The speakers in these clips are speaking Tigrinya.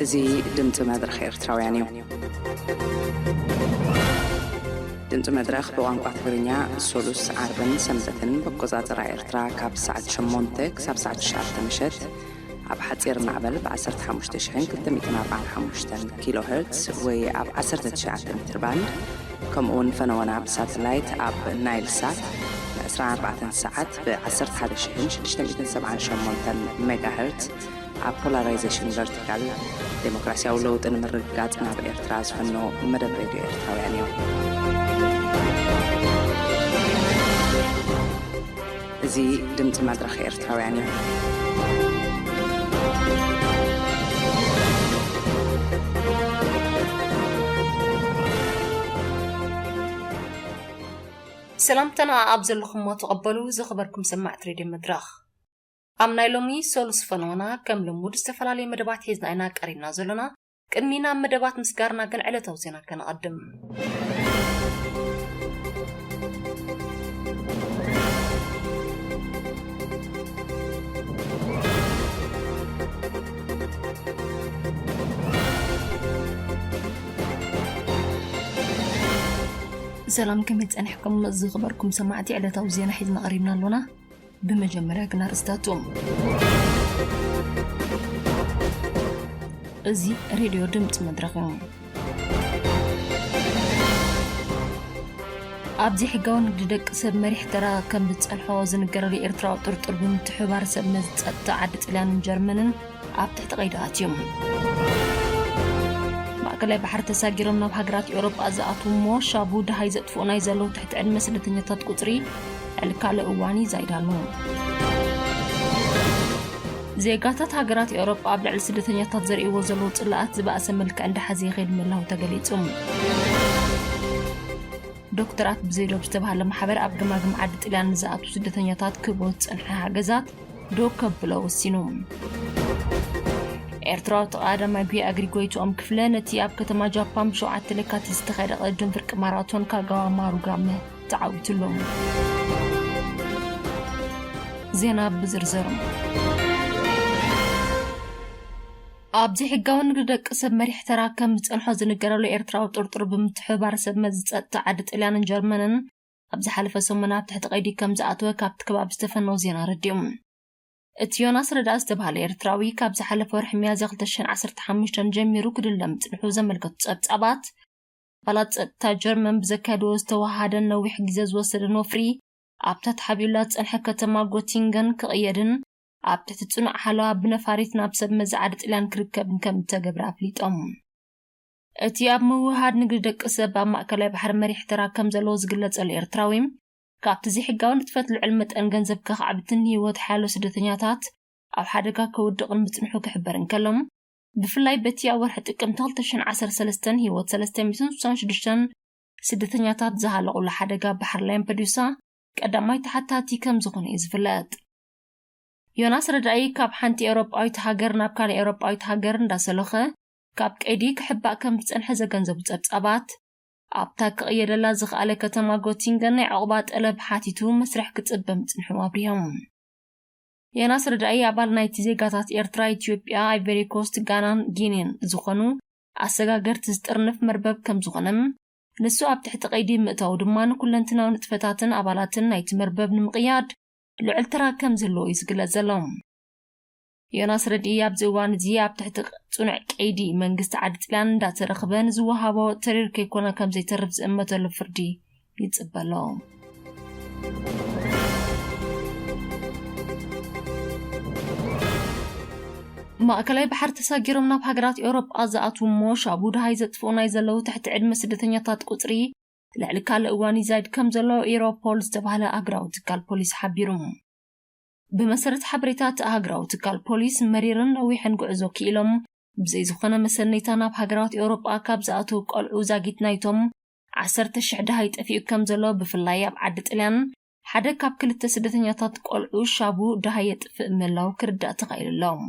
እዚ ድምፂ መድረኽ ኤርትራውያን እዩ። ድምፂ መድረኽ ብቋንቋ ትግርኛ ሶሉስ፣ ዓርብን ሰንበትን ብኣቆፃፅራ ኤርትራ ካብ ሰዓት ሸሞንተ ክሳብ ሰዓት ትሽዓተ ምሸት ኣብ ሓፂር ማዕበል ብ ዓሰርተ ሓሙሽተ ሽሕን ክልተ ሚእትን ኣርባዓን ሓሙሽተን ኪሎ ሄርትስ ወይ ኣብ ዓሰርተ ትሽዓተ ሜትር ባንድ፣ ከምኡ እውን ፈነወና ብሳተላይት ኣብ ናይል ሳት ን ዕስራን ኣርባዕተን ሰዓት ብ ዓሰርተ ሓደ ሽሕን ሽዱሽተ ሚእትን ሰብዓን ሸሞንተን ሜጋ ሄርትስ ኣብ ፖላራይዜሽን ቨርቲካል። ዴሞክራሲያዊ ለውጢ ንምርግጋጽ ናብ ኤርትራ ዝፈኖ መደብ ሬድዮ ኤርትራውያን እዩ። እዚ ድምፂ መድረኽ ኤርትራውያን እዩ። ሰላምታና ኣብ ዘለኹሞ ተቐበሉ፣ ዝኸበርኩም ሰማዕቲ ሬድዮ መድረኽ። ኣብ ናይ ሎሚ ሶሉስ ፈነወና ከም ልሙድ ዝተፈላለዩ መደባት ሒዝና ኢና ቀሪብና ዘሎና። ቅድሚ ናብ መደባት ምስጋርና ግን ዕለታዊ ዜና ከነቐድም። ሰላም፣ ከመይ ጸኒሕኩም ዝኸበርኩም ሰማዕቲ? ዕለታዊ ዜና ሒዝና ቀሪብና ኣሎና። ብመጀመርያ ግን ኣርእስታቱ። እዚ ሬድዮ ድምፂ መድረኽ እዩ። ኣብዚ ሕጋዊ ንግዲ ደቂ ሰብ መሪሕ ተራ ከም ዝጸንሖ ዝንገረሉ ኤርትራዊ ጥርጡር ብምትሕብባር ሰብ መዚ ጸጥታ ዓዲ ጥልያንን ጀርመንን ኣብ ትሕቲ ቀይዲ ኣትዮም። ማእከላይ ባሕሪ ተሳጊሮም ናብ ሃገራት ኤውሮጳ ዝኣትዉ እሞ ሻቡ ደሃይ ዘጥፍኡ ናይ ዘለዉ ትሕቲ ዕድመ ስደተኛታት ቁጽሪ ልዕሊ ካልእ እዋን ይዛይድ ኣሎ። ዜጋታት ሃገራት ኤውሮጳ ኣብ ልዕሊ ስደተኛታት ዘርእይዎ ዘለዉ ጽላኣት ዝበኣሰ መልክዕ እንዳሓዘ ይኸይድ ምህላዉ ተገሊጹ። ዶክተራት ብዘይዶብ ዝተባህለ ማሕበር ኣብ ገማግም ዓዲ ጥልያን ንዝኣትዉ ስደተኛታት ክህቦ ዝጸንሐ ሓገዛት ዶ ከብሎ ወሲኑ። ኤርትራዊ ተቐዳዳማይ ጉያ እግሪ ጎይትኦም ክፍለ ነቲ ኣብ ከተማ ጃፓን ብሸውዓተ ለካቲት ዝተኻየደ ቅድድም ፍርቂ ማራቶን ካጋዋ ማሩጋመ ተዓዊትሉ። ዜና ብዝርዝር። ኣብዚ ሕጋዊ ንግዲ ደቂ ሰብ መሪሕ ተራ ከም ዝጸንሖ ዝንገረሉ ኤርትራዊ ጥርጡር ብምትሕብባር ሰብ መዚ ጸጥታ ዓዲ ጥልያንን ጀርመንን ኣብ ዝሓለፈ ሰሙን ኣብ ትሕቲ ቀይዲ ከም ዝኣተወ ካብቲ ከባቢ ዝተፈነው ዜና ኣረዲኡ። እቲ ዮናስ ረዳእ ዝተባህለ ኤርትራዊ ካብ ዝሓለፈ ወርሒ ሚያዝያ ክልተ ሽሕን ዓሰርተ ሓሙሽተን ጀሚሩ ክድለ ምጽንሑ ዘመልከቱ ጸብጻባት፣ ኣባላት ጸጥታ ጀርመን ብዘካየድዎ ዝተወሃደን ነዊሕ ግዜ ዝወሰደን ወፍሪ፣ ኣብታ ተሓቢኡላ ዝጸንሐ ከተማ ጎቲንገን ክቕየድን ኣብ ትሕቲ ጽኑዕ ሓለዋ ብነፋሪት ናብ ሰብ መዚ ዓዲ ጥልያን ክርከብን ከም እተገብረ ኣፍሊጦም። እቲ ኣብ ምውህሃድ ንግዲ ደቂ ሰብ ኣብ ማእከላይ ባሕሪ መሪሕ ተራ ከም ዘለዎ ዝግለጸሉ ኤርትራዊ፣ ካብቲ ዘይሕጋዊ ንጥፈት ልዑል መጠን ገንዘብ ከኻዕብትን ህይወት ሓያሎ ስደተኛታት ኣብ ሓደጋ ከውድቕን ምጽንሑ ክሕበር እንከሎ፣ ብፍላይ በቲ ኣብ ወርሒ ጥቅምቲ ክልተ ሽሕን ዓሰርተ ሰለስተን ህይወት ሰለስተ ሚእትን ስሳን ሽዱሽተን ስደተኛታት ዝሃለቑሉ ሓደጋ ባሕሪ ላምፐዱሳ ቀዳማይ ተሓታቲ ከም ዝኾነ እዩ ዝፍለጥ። ዮናስ ረዳኢ ካብ ሓንቲ ኤውሮጳዊት ሃገር ናብ ካልእ ኤውሮጳዊት ሃገር እንዳሰለኸ ካብ ቀይዲ ክሕባእ ከም ዝጸንሐ ዘገንዘቡ ጸብጻባት፣ ኣብታ ክቕየደላ ዝኸኣለ ከተማ ጎቲንገን ናይ ዕቑባ ጠለብ ሓቲቱ መስርሕ ክጽበ ምጽንሑ ኣብሪሆም። ዮናስ ረዳኢ ኣባል ናይቲ ዜጋታት ኤርትራ፣ ኢትዮጵያ፣ ኣይቨሪ ኮስት፣ ጋናን ጊኒን ዝኾኑ ኣሰጋገርቲ ዝጥርንፍ መርበብ ከም ዝኾነን፣ ንሱ ኣብ ትሕቲ ቀይዲ ምእታዉ ድማ ንኩለንትናዊ ንጥፈታትን ኣባላትን ናይቲ መርበብ ንምቕያድ ልዑል ተራ ከም ዝህልዎ እዩ ዝግለጽ ዘሎ። ዮናስ ረድኢ ኣብዚ እዋን እዚ ኣብ ትሕቲ ጽኑዕ ቀይዲ መንግስቲ ዓዲ ጥልያን እንዳተረኽበ ንዝወሃቦ ተሪር ከይኮነ ከም ዘይተርፍ ዝእመተሉ ፍርዲ ይጽበ ኣሎ። ማእከላይ ባሕሪ ተሳጊሮም ናብ ሃገራት ኤውሮጳ ዝኣትዉ እሞ ሻቡ ደሃይ ዘጥፍኡ ናይ ዘለዉ ትሕቲ ዕድመ ስደተኛታት ቁጽሪ ልዕሊ ካልእ እዋን ይዛይድ ከም ዘሎ ኢሮፖል ዝተባህለ ኣህጉራዊ ትካል ፖሊስ ሓቢሩ። ብመሰረት ሓበሬታ እቲ ኣህጉራዊ ትካል ፖሊስ፣ መሪርን ነዊሕን ጉዕዞ ክኢሎም ብዘይ ዝኾነ መሰነይታ ናብ ሃገራት ኤውሮጳ ካብ ዝኣትዉ ቆልዑ ዛጊት ናይቶም ዓሰርተ ሽሕ ደሃይ ጠፊኡ ከም ዘሎ፣ ብፍላይ ኣብ ዓዲ ጥልያን ሓደ ካብ ክልተ ስደተኛታት ቆልዑ ሻቡ ደሃይ የጥፍእ ምህላዉ ክርዳእ ተኻኢሉ ኣሎ።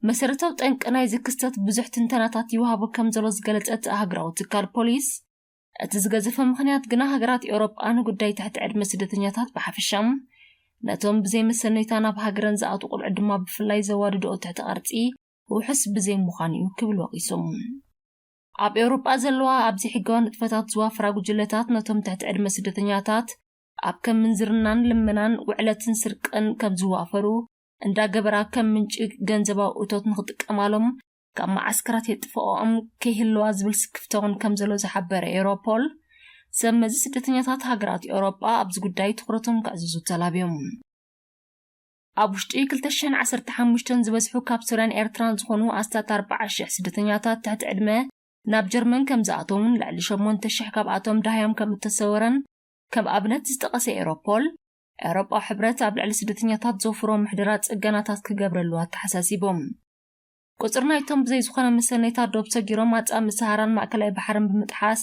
መሰረታዊ ጠንቂ ናይዚ ክስተት ብዙሕ ትንተናታት ይወሃቦ ከም ዘሎ ዝገለጸ እቲ ኣህጉራዊ ትካል ፖሊስ፣ እቲ ዝገዘፈ ምኽንያት ግና ሃገራት ኤውሮጳ ንጉዳይ ትሕቲ ዕድመ ስደተኛታት ብሓፈሻ፣ ነቶም ብዘይ መሰነይታ ናብ ሃገረን ዝኣትዉ ቆልዑ ድማ ብፍላይ ዘዋድድኦ ትሕቲ ቅርጺ ውሑስ ብዘይ ምዃን እዩ ክብል ወቒሱ። ኣብ ኤውሮጳ ዘለዋ ኣብዚ ሕጋዊ ንጥፈታት ዝዋፍራ ጉጅለታት ነቶም ትሕቲ ዕድመ ስደተኛታት ኣብ ከም ምንዝርናን ልመናን ውዕለትን ስርቅን ከም ዝዋፈሩ እንዳገበራ ከም ምንጪ ገንዘባዊ እቶት ንክጥቀማሎም ካብ መዓስከራት የጥፍኦም ከይህልዋ ዝብል ስክፍታ እውን ከም ዘሎ ዝሓበረ ኤውሮፖል፣ ሰብ መዚ ስደተኛታት ሃገራት ኤውሮጳ ኣብዚ ጉዳይ ትኹረቶም ከዕዝዙ ተላብዮም። ኣብ ውሽጢ ክልተ ሽሕን ዓሰርተ ሓሙሽተን ዝበዝሑ ካብ ሶርያን ኤርትራን ዝኾኑ ኣስታት ኣርባዓ ሽሕ ስደተኛታት ትሕቲ ዕድመ ናብ ጀርመን ከም ዝኣተውን ልዕሊ ሸሞንተ ሽሕ ካብኣቶም ዳህዮም ከም እተሰወረን ከም ኣብነት ዝጠቐሰ ኤውሮፖል፣ ኤውሮጳዊ ሕብረት ኣብ ልዕሊ ስደተኛታት ዘውፍሮ ምሕደራ ጽገናታት ክገብረሉ ኣተሓሳሲቦም። ቁጽሪ ናይቶም ብዘይ ዝኾነ መሰነይታ ዶብ ሰጊሮም ኣጻምእ ሰሃራን ማእከላይ ባሕርን ብምጥሓስ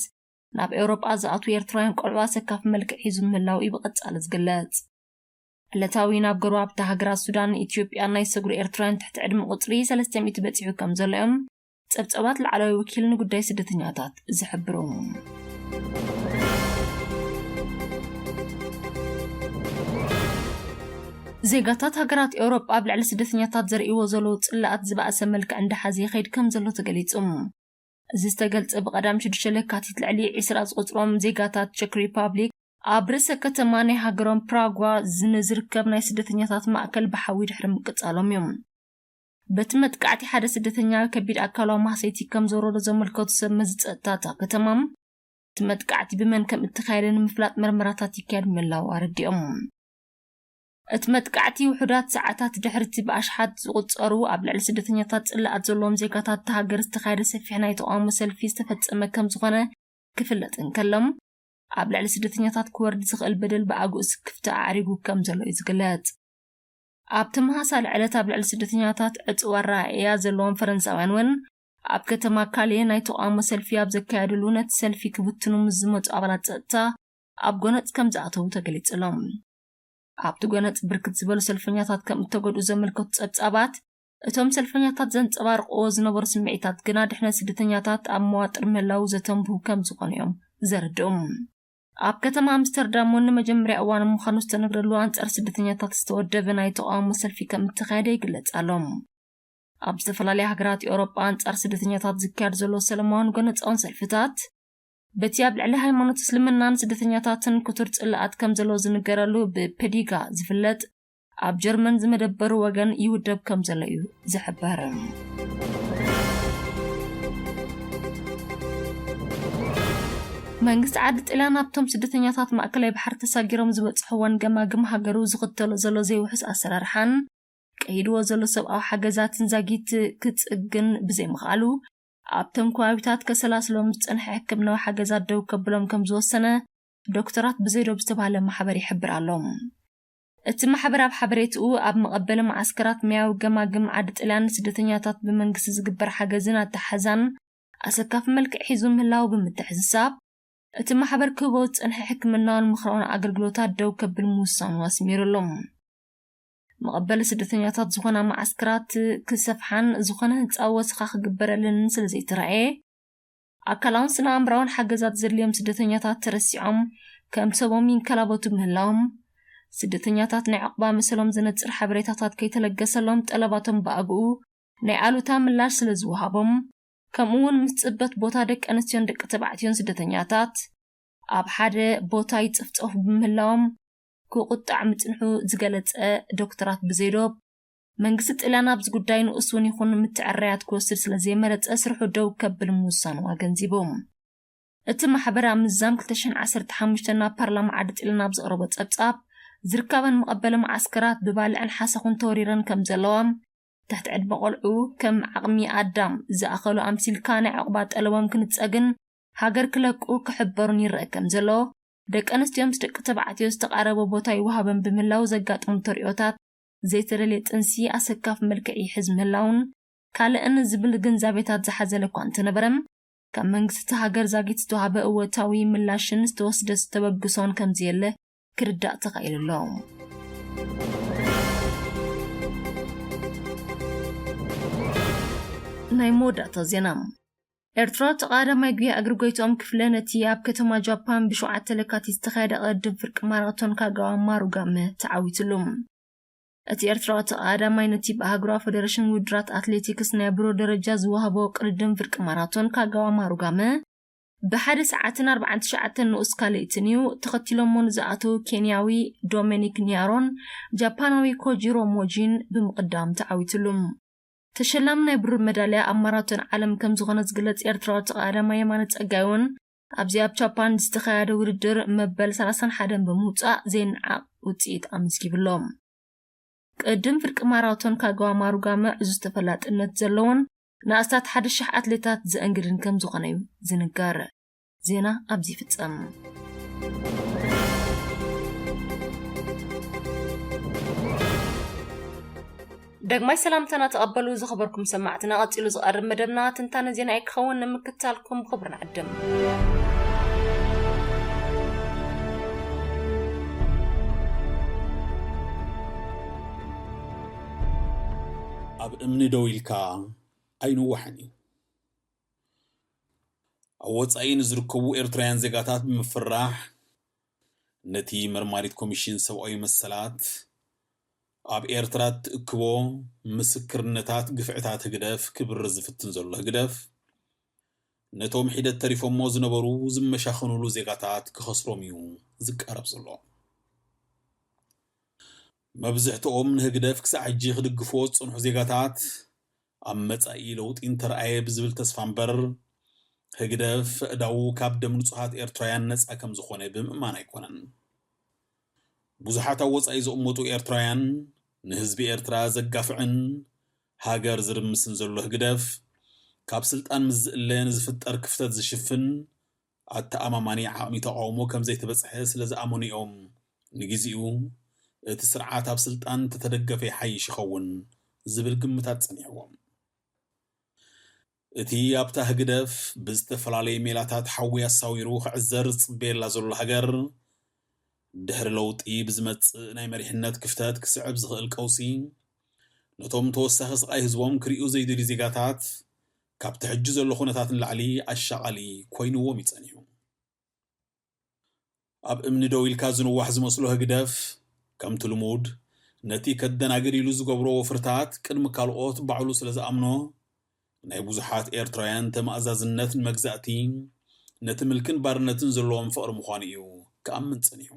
ናብ ኤውሮጳ ዝኣትዉ ኤርትራውያን ቆልዑ ኣሰካፊ መልክዕ ሒዙ ምህላው እዩ ብቐጻሊ ዝግለጽ። ዕለታዊ ናብ ጎረባብቲ ሃገራት ሱዳን፣ ኢትዮጵያ ናይ ሰግሩ ኤርትራውያን ትሕቲ ዕድመ ቁጽሪ ሰለስተ ሚእቲ በጺሑ ከም ዘሎ እዮም ጸብጻባት ላዕለዋይ ወኪል ንጉዳይ ስደተኛታት ዝሕብሩ። ዜጋታት ሃገራት ኤውሮጳ ኣብ ልዕሊ ስደተኛታት ዘርእይዎ ዘለዉ ጽላኣት ዝበኣሰ መልክዕ እንዳሓዘ ይኸይድ ከም ዘሎ ተገሊጹ። እዚ ዝተገልጸ ብቐዳም ሽዱሽተ ለካቲት ልዕሊ ዕስራ ዝቑጽሮም ዜጋታት ቸክ ሪፓብሊክ ኣብ ርእሰ ከተማ ናይ ሃገሮም ፕራጓ ንዝርከብ ናይ ስደተኛታት ማእከል ብሓዊ ድሕሪ ምቅጻሎም እዮም። በቲ መጥቃዕቲ ሓደ ስደተኛ ከቢድ ኣካላዊ ማህሰይቲ ከም ዘውረዶ ዘመልከቱ ሰብ መዚ ጸጥታ እታ ከተማ፣ እቲ መጥቃዕቲ ብመን ከም እተኻየደ ንምፍላጥ መርመራታት ይካየድ ምህላው ኣረዲኦም። እቲ መጥቃዕቲ ውሑዳት ሰዓታት ድሕሪ እቲ ብኣሽሓት ዝቑጸሩ ኣብ ልዕሊ ስደተኛታት ጽላኣት ዘለዎም ዜጋታት እታ ሃገር ዝተኻየደ ሰፊሕ ናይ ተቓውሞ ሰልፊ ዝተፈጸመ ከም ዝኾነ ክፍለጥ እንከሎም፣ ኣብ ልዕሊ ስደተኛታት ክወርድ ዝኽእል በደል ብኣግኡ ስክፍታ ኣዕሪጉ ከም ዘሎ እዩ ዝግለጽ። ኣብ ተመሳሳሊ ዕለት ኣብ ልዕሊ ስደተኛታት ዕጽዋ ኣረኣእያ ዘለዎም ፈረንሳውያን እውን ኣብ ከተማ ካሌ ናይ ተቓውሞ ሰልፊ ኣብ ዘካየድሉ ነቲ ሰልፊ ክብትኑ ምስ ዝመጹ ኣባላት ጸጥታ ኣብ ጎነጽ ከም ዝኣተዉ ተገሊጹሎም። ኣብቲ ጎነጽ ብርክት ዝበሉ ሰልፈኛታት ከም እተጎድኡ ዘመልከቱ ጸብጻባት፣ እቶም ሰልፈኛታት ዘንጸባርቕዎ ዝነበሩ ስምዒታት ግና ድሕነት ስደተኛታት ኣብ መዋጥር ምህላው ዘተንብሁ ከም ዝኾኑ እዮም ዘረድኡ። ኣብ ከተማ ኣምስተርዳም እውን ንመጀመርያ እዋን ምዃኑ ዝተነግረሉ ኣንጻር ስደተኛታት ዝተወደበ ናይ ተቓውሞ ሰልፊ ከም እተኻየደ ይግለጽ ኣሎ። ኣብ ዝተፈላለያ ሃገራት ኤውሮጳ ኣንጻር ስደተኛታት ዝካየድ ዘሎ ሰለማውን ጎነጻውን ሰልፍታት፣ በቲ ኣብ ልዕሊ ሃይማኖት እስልምናን ስደተኛታትን ክቱር ጽልኣት ከም ዘሎ ዝንገረሉ ብፐዲጋ ዝፍለጥ ኣብ ጀርመን ዝመደበሩ ወገን ይውደብ ከም ዘሎ እዩ ዝሕበር። መንግስቲ ዓዲ ጣልያን ኣብቶም ስደተኛታት ማእከላይ ባሕሪ ተሳጊሮም ዝበጽሕዎን ገማግም ሃገሩ ዝኽተሎ ዘሎ ዘይውሑስ ኣሰራርሓን ቀይድዎ ዘሎ ሰብኣዊ ሓገዛትን ዛጊት ክጽግን ብዘይምኽኣሉ፣ ኣብቶም ከባቢታት ከሰላስሎም ዝጸንሐ ሕክምናዊ ሓገዛት ደው ከብሎም ከም ዝወሰነ ዶክተራት ብዘይዶብ ዝተባህለ ማሕበር ይሕብር ኣሎ። እቲ ማሕበር ኣብ ሓበሬትኡ፣ ኣብ መቐበሊ መዓስከራት ማያዊ ገማግም ዓዲ ጣልያን ንስደተኛታት ብመንግስቲ ዝግበር ሓገዝን ኣተሓሕዛን ኣሰካፊ መልክዕ ሒዙ ምህላው ብምትሕስሳብ፣ እቲ ማሕበር ክህቦ ዝጸንሐ ሕክምናውን ምኽራውን ኣገልግሎታት ደው ከብል ምውሳኑ ኣስሚሩሉ። መቐበሊ ስደተኛታት ዝኾና መዓስከራት ክሰፍሓን ዝኾነ ህንፃ ወሰኻ ክግበረልን ስለ ዘይተራእየ፣ ኣካላውን ስነ ኣእምራውን ሓገዛት ዘድልዮም ስደተኛታት ተረሲዖም ከም ሰቦም ይንከላበቱ ምህላዎም፣ ስደተኛታት ናይ ዕቑባ መሰሎም ዘነጽር ሓበሬታታት ከይተለገሰሎም ጠለባቶም ብኣግኡ ናይ ኣሉታ ምላሽ ስለ ዝወሃቦም፣ ከምኡ እውን ምስ ጽበት ቦታ ደቂ ኣንስትዮን ደቂ ተባዕትዮን ስደተኛታት ኣብ ሓደ ቦታ ይጽፍጸፉ ብምህላዎም ክቁጣዕ ምጽንሑ ዝገለጸ ዶክተራት ብዘይዶብ፣ መንግስቲ ጥልያን ኣብዚ ጉዳይ ንኡስ እውን ይኹን ምትዕርራያት ክወስድ ስለ ዘይመረጸ ስርሑ ደው ከብል ምውሳኑ ኣገንዚቡ። እቲ ማሕበር ኣብ ምዛም ክልተ ሽሕን ዓሰርተ ሓሙሽተን ናብ ፓርላማ ዓዲ ጥልያን ኣብ ዘቕረቦ ጸብጻብ፣ ዝርከበን መቐበሊ መዓስከራት ብባልዕን ሓሰኹን ተወሪረን ከም ዘለዋ፣ ትሕቲ ዕድመ ቆልዑ ከም ዓቕሚ ኣዳም ዝኣኸሉ ኣምሲልካ ናይ ዕቑባ ጠለቦም ክንጸግን ሃገር ክለቁ ክሕበሩን ይረአ ከም ዘሎ፣ ደቂ ኣንስትዮ ምስ ደቂ ተባዕትዮ ዝተቓረበ ቦታ ይወሃበን ብምህላው ዘጋጥሙ ተሪኦታት ዘይተደልየ ጥንሲ ኣሰካፊ መልክዕ ይሕዝ ምህላውን ካልእን ዝብል ግንዛቤታት ዝሓዘለ እኳ እንተነበረ፣ ካብ መንግስቲ ሃገር ዛጊት ዝተዋህበ እወታዊ ምላሽን ዝተወስደ ተበግሶን ከም ዘየለ ክርዳእ ተኻኢሉ ኣሎ። ናይ መወዳእታ ዜና። ኤርትራውቲ ቀዳማይ ጉያ እግሪ ጎይትኦም ክፍለ ነቲ ኣብ ከተማ ጃፓን ብሸውዓተ ለካቲት ዝተኻየደ ቅድድም ፍርቂ ማራቶን ካጋዋ ማሩጋመ ተዓዊትሉ። እቲ ኤርትራዊ ተቐዳዳማይ ነቲ ብኣህጉራዊ ፈደረሽን ውድድራት ኣትሌቲክስ ናይ ብሩር ደረጃ ዝወሃቦ ቅድድም ፍርቂ ማራቶን ካጋዋ ማሩጋመ ብሓደ ሰዓትን ኣርባዓን ትሽዓተን ንኡስ ካልእትን እዩ። ተኸቲሎሞ ንዝኣተዉ ኬንያዊ ዶሚኒክ ኒያሮን ጃፓናዊ ኮጂሮ ሞጂን ብምቕዳም ተዓዊትሉ። ተሸላሚ ናይ ብሩር መዳልያ ኣብ ማራቶን ዓለም ከም ዝኾነ ዝግለጽ ኤርትራዊ ተቐዳዳማይ የማነ ጸጋይ እውን ኣብዚ ኣብ ጃፓን ዝተኻየደ ውድድር መበል ሰላሳን ሓደን ብምውጻእ ዘይነዓቕ ውጽኢት ኣመዝጊብሎም። ቅድም ፍርቂ ማራቶን ካጋዋ ማሩጋመ ዕዙዝ ተፈላጥነት ዘለዎን ንኣስታት ሓደ ሺሕ ኣትሌታት ዘእንግድን ከም ዝኾነ እዩ ዝንገር። ዜና ኣብዚ ይፍጸም። ደግማይ ሰላምታና ተቐበሉ ዝኸበርኩም ሰማዕትና። ቀጺሉ ዝቐርብ መደብና ትንታነ ዜና እዩ ክኸውን፣ ንምክታልኩም ብኽብሪ ንዕድም። ኣብ እምኒ ደው ኢልካ ኣይንዋሕን እዩ። ኣብ ወጻኢ ንዝርከቡ ኤርትራውያን ዜጋታት ብምፍራሕ፣ ነቲ መርማሪት ኮሚሽን ሰብኣዊ መሰላት ኣብ ኤርትራ እትእክቦ ምስክርነታት ግፍዕታት ህግደፍ ክብርዝ ዝፍትን ዘሎ ህግደፍ፣ ነቶም ሒደት ተሪፎሞ ዝነበሩ ዝመሻኸኑሉ ዜጋታት ክኸስሮም እዩ ዝቃረብ ዘሎ። መብዝሕትኦም ንህግደፍ ክሳዕ ሕጂ ክድግፍዎ ዝጸንሑ ዜጋታት፣ ኣብ መጻኢ ለውጢ እንተረኣየ ብዝብል ተስፋ እምበር፣ ህግደፍ ኣእዳዉ ካብ ደም ንጹሃት ኤርትራውያን ነጻ ከም ዝኾነ ብምእማን ኣይኮነን። ብዙሓት ኣብ ወጻኢ ዝቕመጡ ኤርትራውያን፣ ንህዝቢ ኤርትራ ዘጋፍዕን ሃገር ዝርምስን ዘሎ ህግደፍ፣ ካብ ስልጣን ምስ ዝእለ ንዝፍጠር ክፍተት ዝሽፍን ኣተኣማማኒ ዓቕሚ ተቓውሞ ከም ዘይተበጽሐ ስለ ዝኣመኑ እዮም፣ ንግዜኡ እቲ ስርዓት ኣብ ስልጣን እንተተደገፈ ይሓይሽ ይኸውን ዝብል ግምታት ጸኒሕዎም። እቲ ኣብታ ህግደፍ ብዝተፈላለየ ሜላታት ሓዊ ኣሳዊሩ ክዕዘር ዝጽበየላ ዘሎ ሃገር፣ ድሕሪ ለውጢ ብዝመጽእ ናይ መሪሕነት ክፍተት ክስዕብ ዝኽእል ቀውሲ፣ ነቶም ተወሳኺ ስቓይ ህዝቦም ክርእዩ ዘይደልዩ ዜጋታት፣ ካብቲ ሕጂ ዘሎ ኩነታት ንላዕሊ ኣሻቓሊ ኮይንዎም እዩ ጸኒሑ። ኣብ እምኒ ደው ኢልካ ዝንዋሕ ዝመስሎ ህግደፍ፣ ከምቲ ልሙድ፣ ነቲ ከደናግር ኢሉ ዝገብሮ ወፍርታት ቅድሚ ካልኦት ባዕሉ ስለ ዝኣምኖ፣ ናይ ብዙሓት ኤርትራውያን ተማእዛዝነት ንመግዛእቲ፣ ነቲ ምልክን ባርነትን ዘለዎም ፍቕሪ ምዃኑ እዩ ክኣምን ጸኒሑ።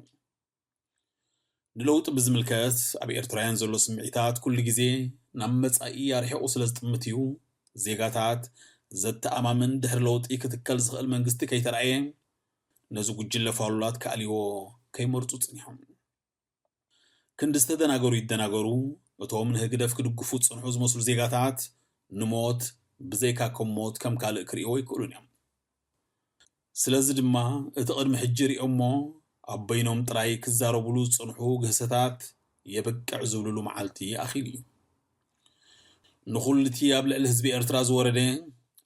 ንለውጢ ብዝምልከት ኣብ ኤርትራውያን ዘሎ ስምዒታት ኩሉ ግዜ ናብ መጻኢ ኣርሒቑ ስለ ዝጥምት እዩ፣ ዜጋታት ዘተኣማምን ድሕሪ ለውጢ ክትከል ዝኽእል መንግስቲ ከይተራእየ፣ ነዚ ጉጅለ ፋሉላት ክኣልይዎ ከይመርጹ ጸኒሖም። ክንዲ ዝተደናገሩ ይደናገሩ፣ እቶም ንህግደፍ ክድግፉ ዝጸንሑ ዝመስሉ ዜጋታት ንሞት ብዘይካ ከም ሞት ከም ካልእ ክርእይዎ ኣይክእሉን እዮም። ስለዚ ድማ እቲ ቅድሚ ሕጂ ሪኦሞ ኣብ በይኖም ጥራይ ክዛረቡሉ ዝጸንሑ ግህሰታት የብቅዕ ዝብሉሉ መዓልቲ ኣኺሉ እዩ። ንኹሉ እቲ ኣብ ልዕሊ ህዝቢ ኤርትራ ዝወረደ፣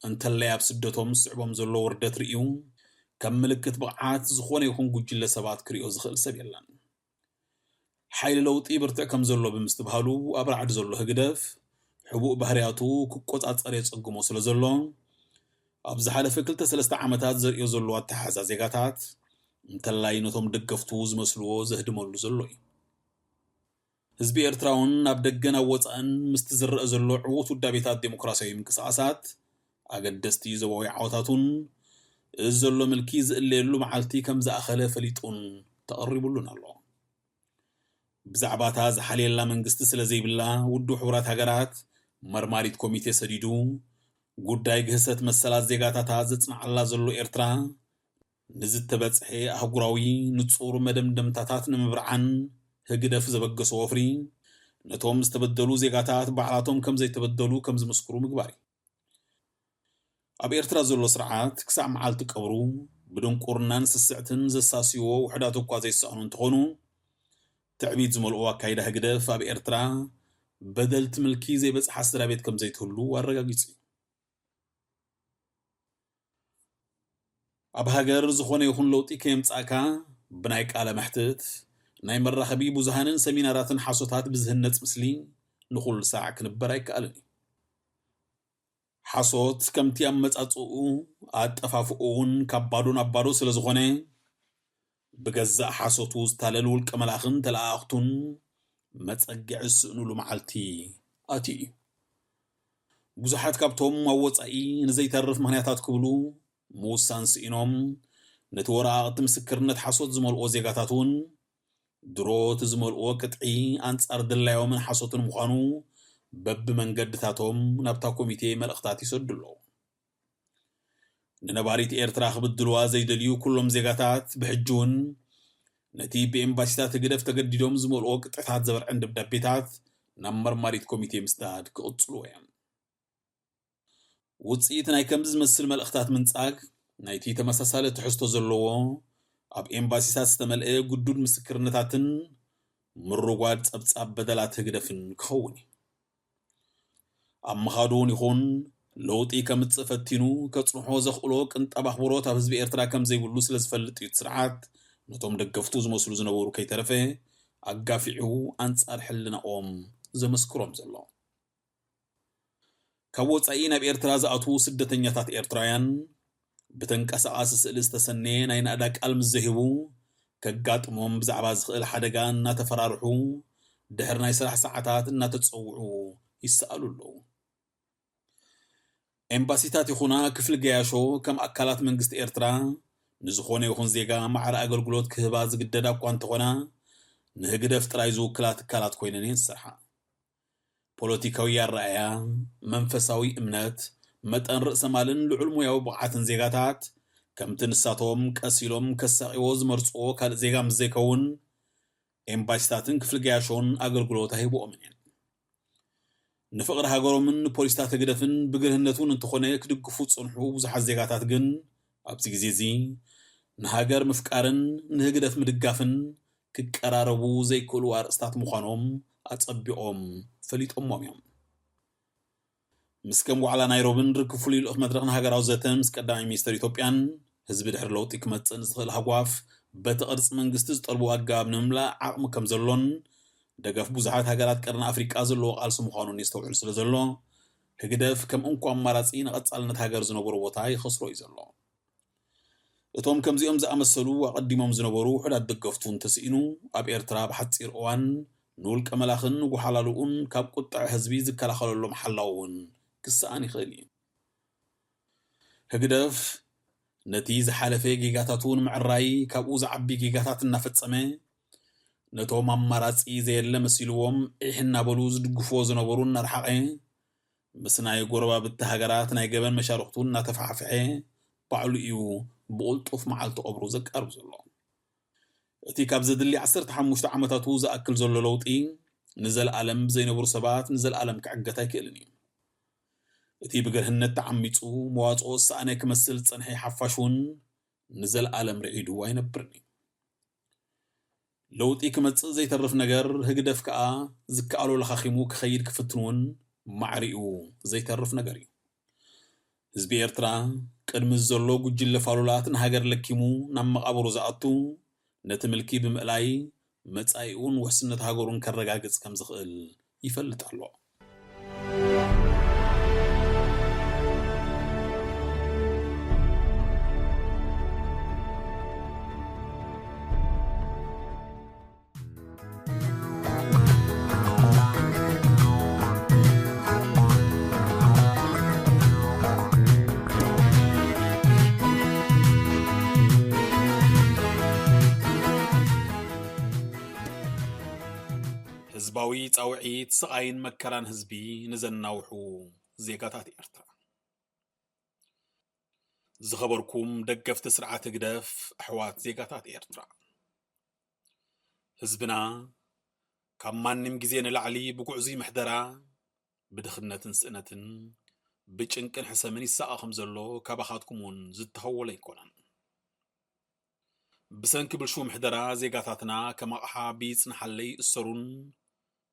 እንተላይ ኣብ ስደቶም ዝስዕቦም ዘሎ ውርደት ርእዩ፣ ከም ምልክት ብቕዓት ዝኾነ ይኹን ጉጅለ ሰባት ክርእዮ ዝኽእል ሰብ የለን። ሓይሊ ለውጢ ብርትዕ ከም ዘሎ ብምስትብሃሉ፣ ኣብ ራዕዲ ዘሎ ህግደፍ፣ ሕቡእ ባህርያቱ ክቆጻጸር የጸግሞ ስለ ዘሎ፣ ኣብ ዝሓለፈ ክልተ ሰለስተ ዓመታት ዘርእዮ ዘሎ ኣተሓሕዛ ዜጋታት፣ እንተላይ ነቶም ደገፍቱ ዝመስልዎ ዘህድመሉ ዘሎ እዩ። ህዝቢ ኤርትራ እውን ኣብ ደገን ኣብ ወጻእን ምስቲ ዝረአ ዘሎ ዕዉት ውዳቤታት ዴሞክራሲያዊ ምንቅስቓሳት፣ ኣገደስቲ ዞባዊ ዓወታቱን፣ እዚ ዘሎ ምልኪ ዝእለየሉ መዓልቲ ከም ዝኣኸለ ፈሊጡን ተቐሪቡሉን ኣሎ። ብዛዕባ እታ ዝሓልየላ መንግስቲ ስለ ዘይብላ፣ ውድብ ሕቡራት ሃገራት መርማሪት ኮሚቴ ሰዲዱ፣ ጉዳይ ግህሰት መሰላት ዜጋታታ ዘጽንዓላ ዘሎ ኤርትራ፣ ንዝተበጽሐ ኣህጉራዊ ንጹር መደምደምታታት ንምብርዓን ህግደፍ ዘበገሶ ወፍሪ፣ ነቶም ዝተበደሉ ዜጋታት ባዕላቶም ከም ዘይተበደሉ ከም ዝምስክሩ ምግባር እዩ። ኣብ ኤርትራ ዘሎ ስርዓት ክሳዕ መዓልቲ ቀብሩ ብድንቁርናን ስስዕትን ዘሳስይዎ ውሑዳት እኳ ዘይሰኣኑ እንተኾኑ፣ ትዕቢት ዝመልኦ ኣካይዳ ህግደፍ ኣብ ኤርትራ በደልቲ ምልኪ ዘይበጽሓ ስድራ ቤት ከም ዘይትህሉ ኣረጋጊጹ እዩ። ኣብ ሃገር ዝኾነ ይኹን ለውጢ ከየምጻእካ፣ ብናይ ቃለ መሕትት፣ ናይ መራኸቢ ብዙሃንን ሰሚናራትን ሓሶታት ብዝህነጽ ምስሊ ንኹሉ ሳዕ ክንበር ኣይከኣልን እዩ። ሓሶት ከምቲ ኣመጻጽኡ ኣጠፋፍኡውን ካብ ባዶ ናብ ባዶ ስለ ዝኾነ፣ ብገዛእ ሓሶቱ ዝታለል ውልቀ መላእኽን ተለኣኣኽቱን መጸግዒ ዝስእንሉ መዓልቲ ኣትዩ እዩ። ብዙሓት ካብቶም ኣብ ወጻኢ ንዘይተርፍ ምኽንያታት ክብሉ ምውሳን ስኢኖም፣ ነቲ ወረቓቕቲ ምስክርነት ሓሶት ዝመልኦ ዜጋታት እውን ድሮ እቲ ዝመልኦ ቅጥዒ ኣንጻር ድላዮምን ሓሶትን ምዃኑ በብመንገድታቶም ናብታ ኮሚቴ መልእኽታት ይሰዱ ኣለዉ። ንነባሪት ኤርትራ ክብድልዋ ዘይደልዩ ኩሎም ዜጋታት ብሕጂ እውን ነቲ ብኤምባሲታት ህግደፍ ተገዲዶም ዝመልኦ ቅጥዕታት ዘበርዕን ደብዳቤታት ናብ መርማሪት ኮሚቴ ምስዳድ ክቕጽሉ እዮም። ውጽኢት ናይ ከምዚ ዝመስል መልእኽታት ምንጻግ ናይቲ ተመሳሳሊ ትሕዝቶ ዘለዎ ኣብ ኤምባሲታት ዝተመልአ ግዱድ ምስክርነታትን ምርጓድ ጸብጻብ በደላት ህግደፍን ክኸውን እዩ። ኣብ ምኻዱ እውን ይኹን ለውጢ ከምጽእ ፈቲኑ ከጽንሖ ዘኽእሎ ቅንጣብ ኣኽብሮት ኣብ ህዝቢ ኤርትራ ከም ዘይብሉ ስለ ዝፈልጥ እዩ እቲ ስርዓት ነቶም ደገፍቱ ዝመስሉ ዝነበሩ ከይተረፈ ኣጋፊዑ ኣንጻር ሕልናኦም ዘመስክሮም ዘሎ። ካብ ወጻኢ ናብ ኤርትራ ዝኣትዉ ስደተኛታት ኤርትራውያን ብተንቀሳቓሲ ስእሊ ዝተሰነየ ናይ ናእዳ ቃል ምስ ዘሂቡ ከጋጥሞም ብዛዕባ ዝኽእል ሓደጋ እናተፈራርሑ ድሕሪ ናይ ስራሕ ሰዓታት እናተጸውዑ ይሰኣሉ ኣለዉ። ኤምባሲታት ይኹና ክፍሊ ገያሾ ከም ኣካላት መንግስቲ ኤርትራ ንዝኾነ ይኹን ዜጋ ማዕረ ኣገልግሎት ክህባ ዝግደዳ እኳ እንተኾና ንህግደፍ ጥራይ ዝውክላ ትካላት ኮይነን እየን ዝሰርሓ። ፖለቲካዊ ኣረኣእያ፣ መንፈሳዊ እምነት፣ መጠን ርእሰ ማልን ልዑል ሞያዊ ብቕዓትን ዜጋታት ከምቲ ንሳቶም ቀስ ኢሎም ከሳቕይዎ ዝመርጽዎ ካልእ ዜጋ ምስ ዘይከውን ኤምባሲታትን ክፍሊ ገያሾን ኣገልግሎት ኣይህብኦምን እየን። ንፍቕሪ ሃገሮምን ንፖሊስታት ህግደፍን ብግርህነት እውን እንተኾነ ክድግፉ ዝጸንሑ ብዙሓት ዜጋታት ግን ኣብዚ ግዜ እዚ ንሃገር ምፍቃርን ንህግደፍ ምድጋፍን ክቀራረቡ ዘይክእሉ ኣርእስታት ምዃኖም ኣጸቢቖም ፈሊጦሞም እዮም። ምስ ከም ዋዕላ ናይሮብን ርክብ ፍሉይ ልኡኽ መድረኽ ንሃገራዊ ዘተ ምስ ቀዳማይ ሚኒስተር ኢትዮጵያን ህዝቢ ድሕሪ ለውጢ ክመጽእ ንዝኽእል ሃጓፍ በቲ ቅርጺ መንግስቲ ዝጠልቡ ኣገባብ ንምምላእ ዓቕሚ ከም ዘሎን ደገፍ ብዙሓት ሃገራት ቀርኒ ኣፍሪቃ ዘለዎ ቃልሲ ምዃኑን የስተውዕል ስለ ዘሎ ህግደፍ ከም እንኮ ኣማራጺ ንቐጻልነት ሃገር ዝነበሮ ቦታ ይኸስሮ እዩ ዘሎ። እቶም ከምዚኦም ዝኣመሰሉ ኣቐዲሞም ዝነበሩ ውሑዳት ደገፍቱ እንተስኢኑ ኣብ ኤርትራ ብሓጺር እዋን ንውልቀ መላኽን ንጓሓላልኡን ካብ ቁጥዐ ህዝቢ ዝከላኸለሎም ሓላው እውን ክሰኣን ይኽእል እዩ። ህግደፍ ነቲ ዝሓለፈ ጌጋታቱ ንምዕራይ ካብኡ ዝዓቢ ጌጋታት እናፈጸመ ነቶም ኣማራጺ ዘየለ መሲልዎም ዒሕ እናበሉ ዝድግፍዎ ዝነበሩ እናርሓቐ ምስ ናይ ጎረባብቲ ሃገራት ናይ ገበን መሻርኽቱ እናተፋሕፍሐ ባዕሉ እዩ ብቕልጡፍ መዓልቲ ቀብሩ ዘቃርብ ዘሎ። እቲ ካብ ዘድሊ ዓሰርተ ሓሙሽተ ዓመታቱ ዝኣክል ዘሎ ለውጢ ንዘለኣለም ብዘይነብሩ ሰባት ንዘለኣለም ክዕገት ኣይክእልን እዩ። እቲ ብግርህነት ተዓሚጹ መዋጽኦ ዝሰኣነ ክመስል ዝጸንሐ ሓፋሽ እውን ንዘለኣለም ርዒዱ ኣይነብርን እዩ። ለውጢ ክመጽእ ዘይተርፍ ነገር ህግደፍ ከኣ ዝከኣሎ ለኻኺሙ ክኸይድ ክፍትን እውን ማዕሪኡ ዘይተርፍ ነገር እዩ። ህዝቢ ኤርትራ ቅድሚ ዘሎ ጉጅለ ፋሉላት ንሃገር ለኪሙ ናብ መቓብሩ ዝኣቱ ነቲ ምልኪ ብምእላይ መጻኢኡን ውሕስነት ሃገሩን ከረጋግጽ ከም ዝኽእል ይፈልጥ ኣሎ። ህዝባዊ ጻውዒት ስቓይን መከራን ህዝቢ ንዘናውሑ ዜጋታት ኤርትራ። ዝኸበርኩም ደገፍቲ ስርዓት ህግደፍ፣ ኣሕዋት ዜጋታት ኤርትራ። ህዝብና ካብ ማንም ግዜ ንላዕሊ ብጉዕዙይ ምሕደራ፣ ብድኽነትን ስእነትን፣ ብጭንቅን ሕሰምን ይሳቐ ከም ዘሎ ካባኻትኩም እውን ዝተኸወለ ኣይኮነን። ብሰንኪ ብልሹው ምሕደራ ዜጋታትና ከም ኣቕሓ ብይጽንሓለይ ይእሰሩን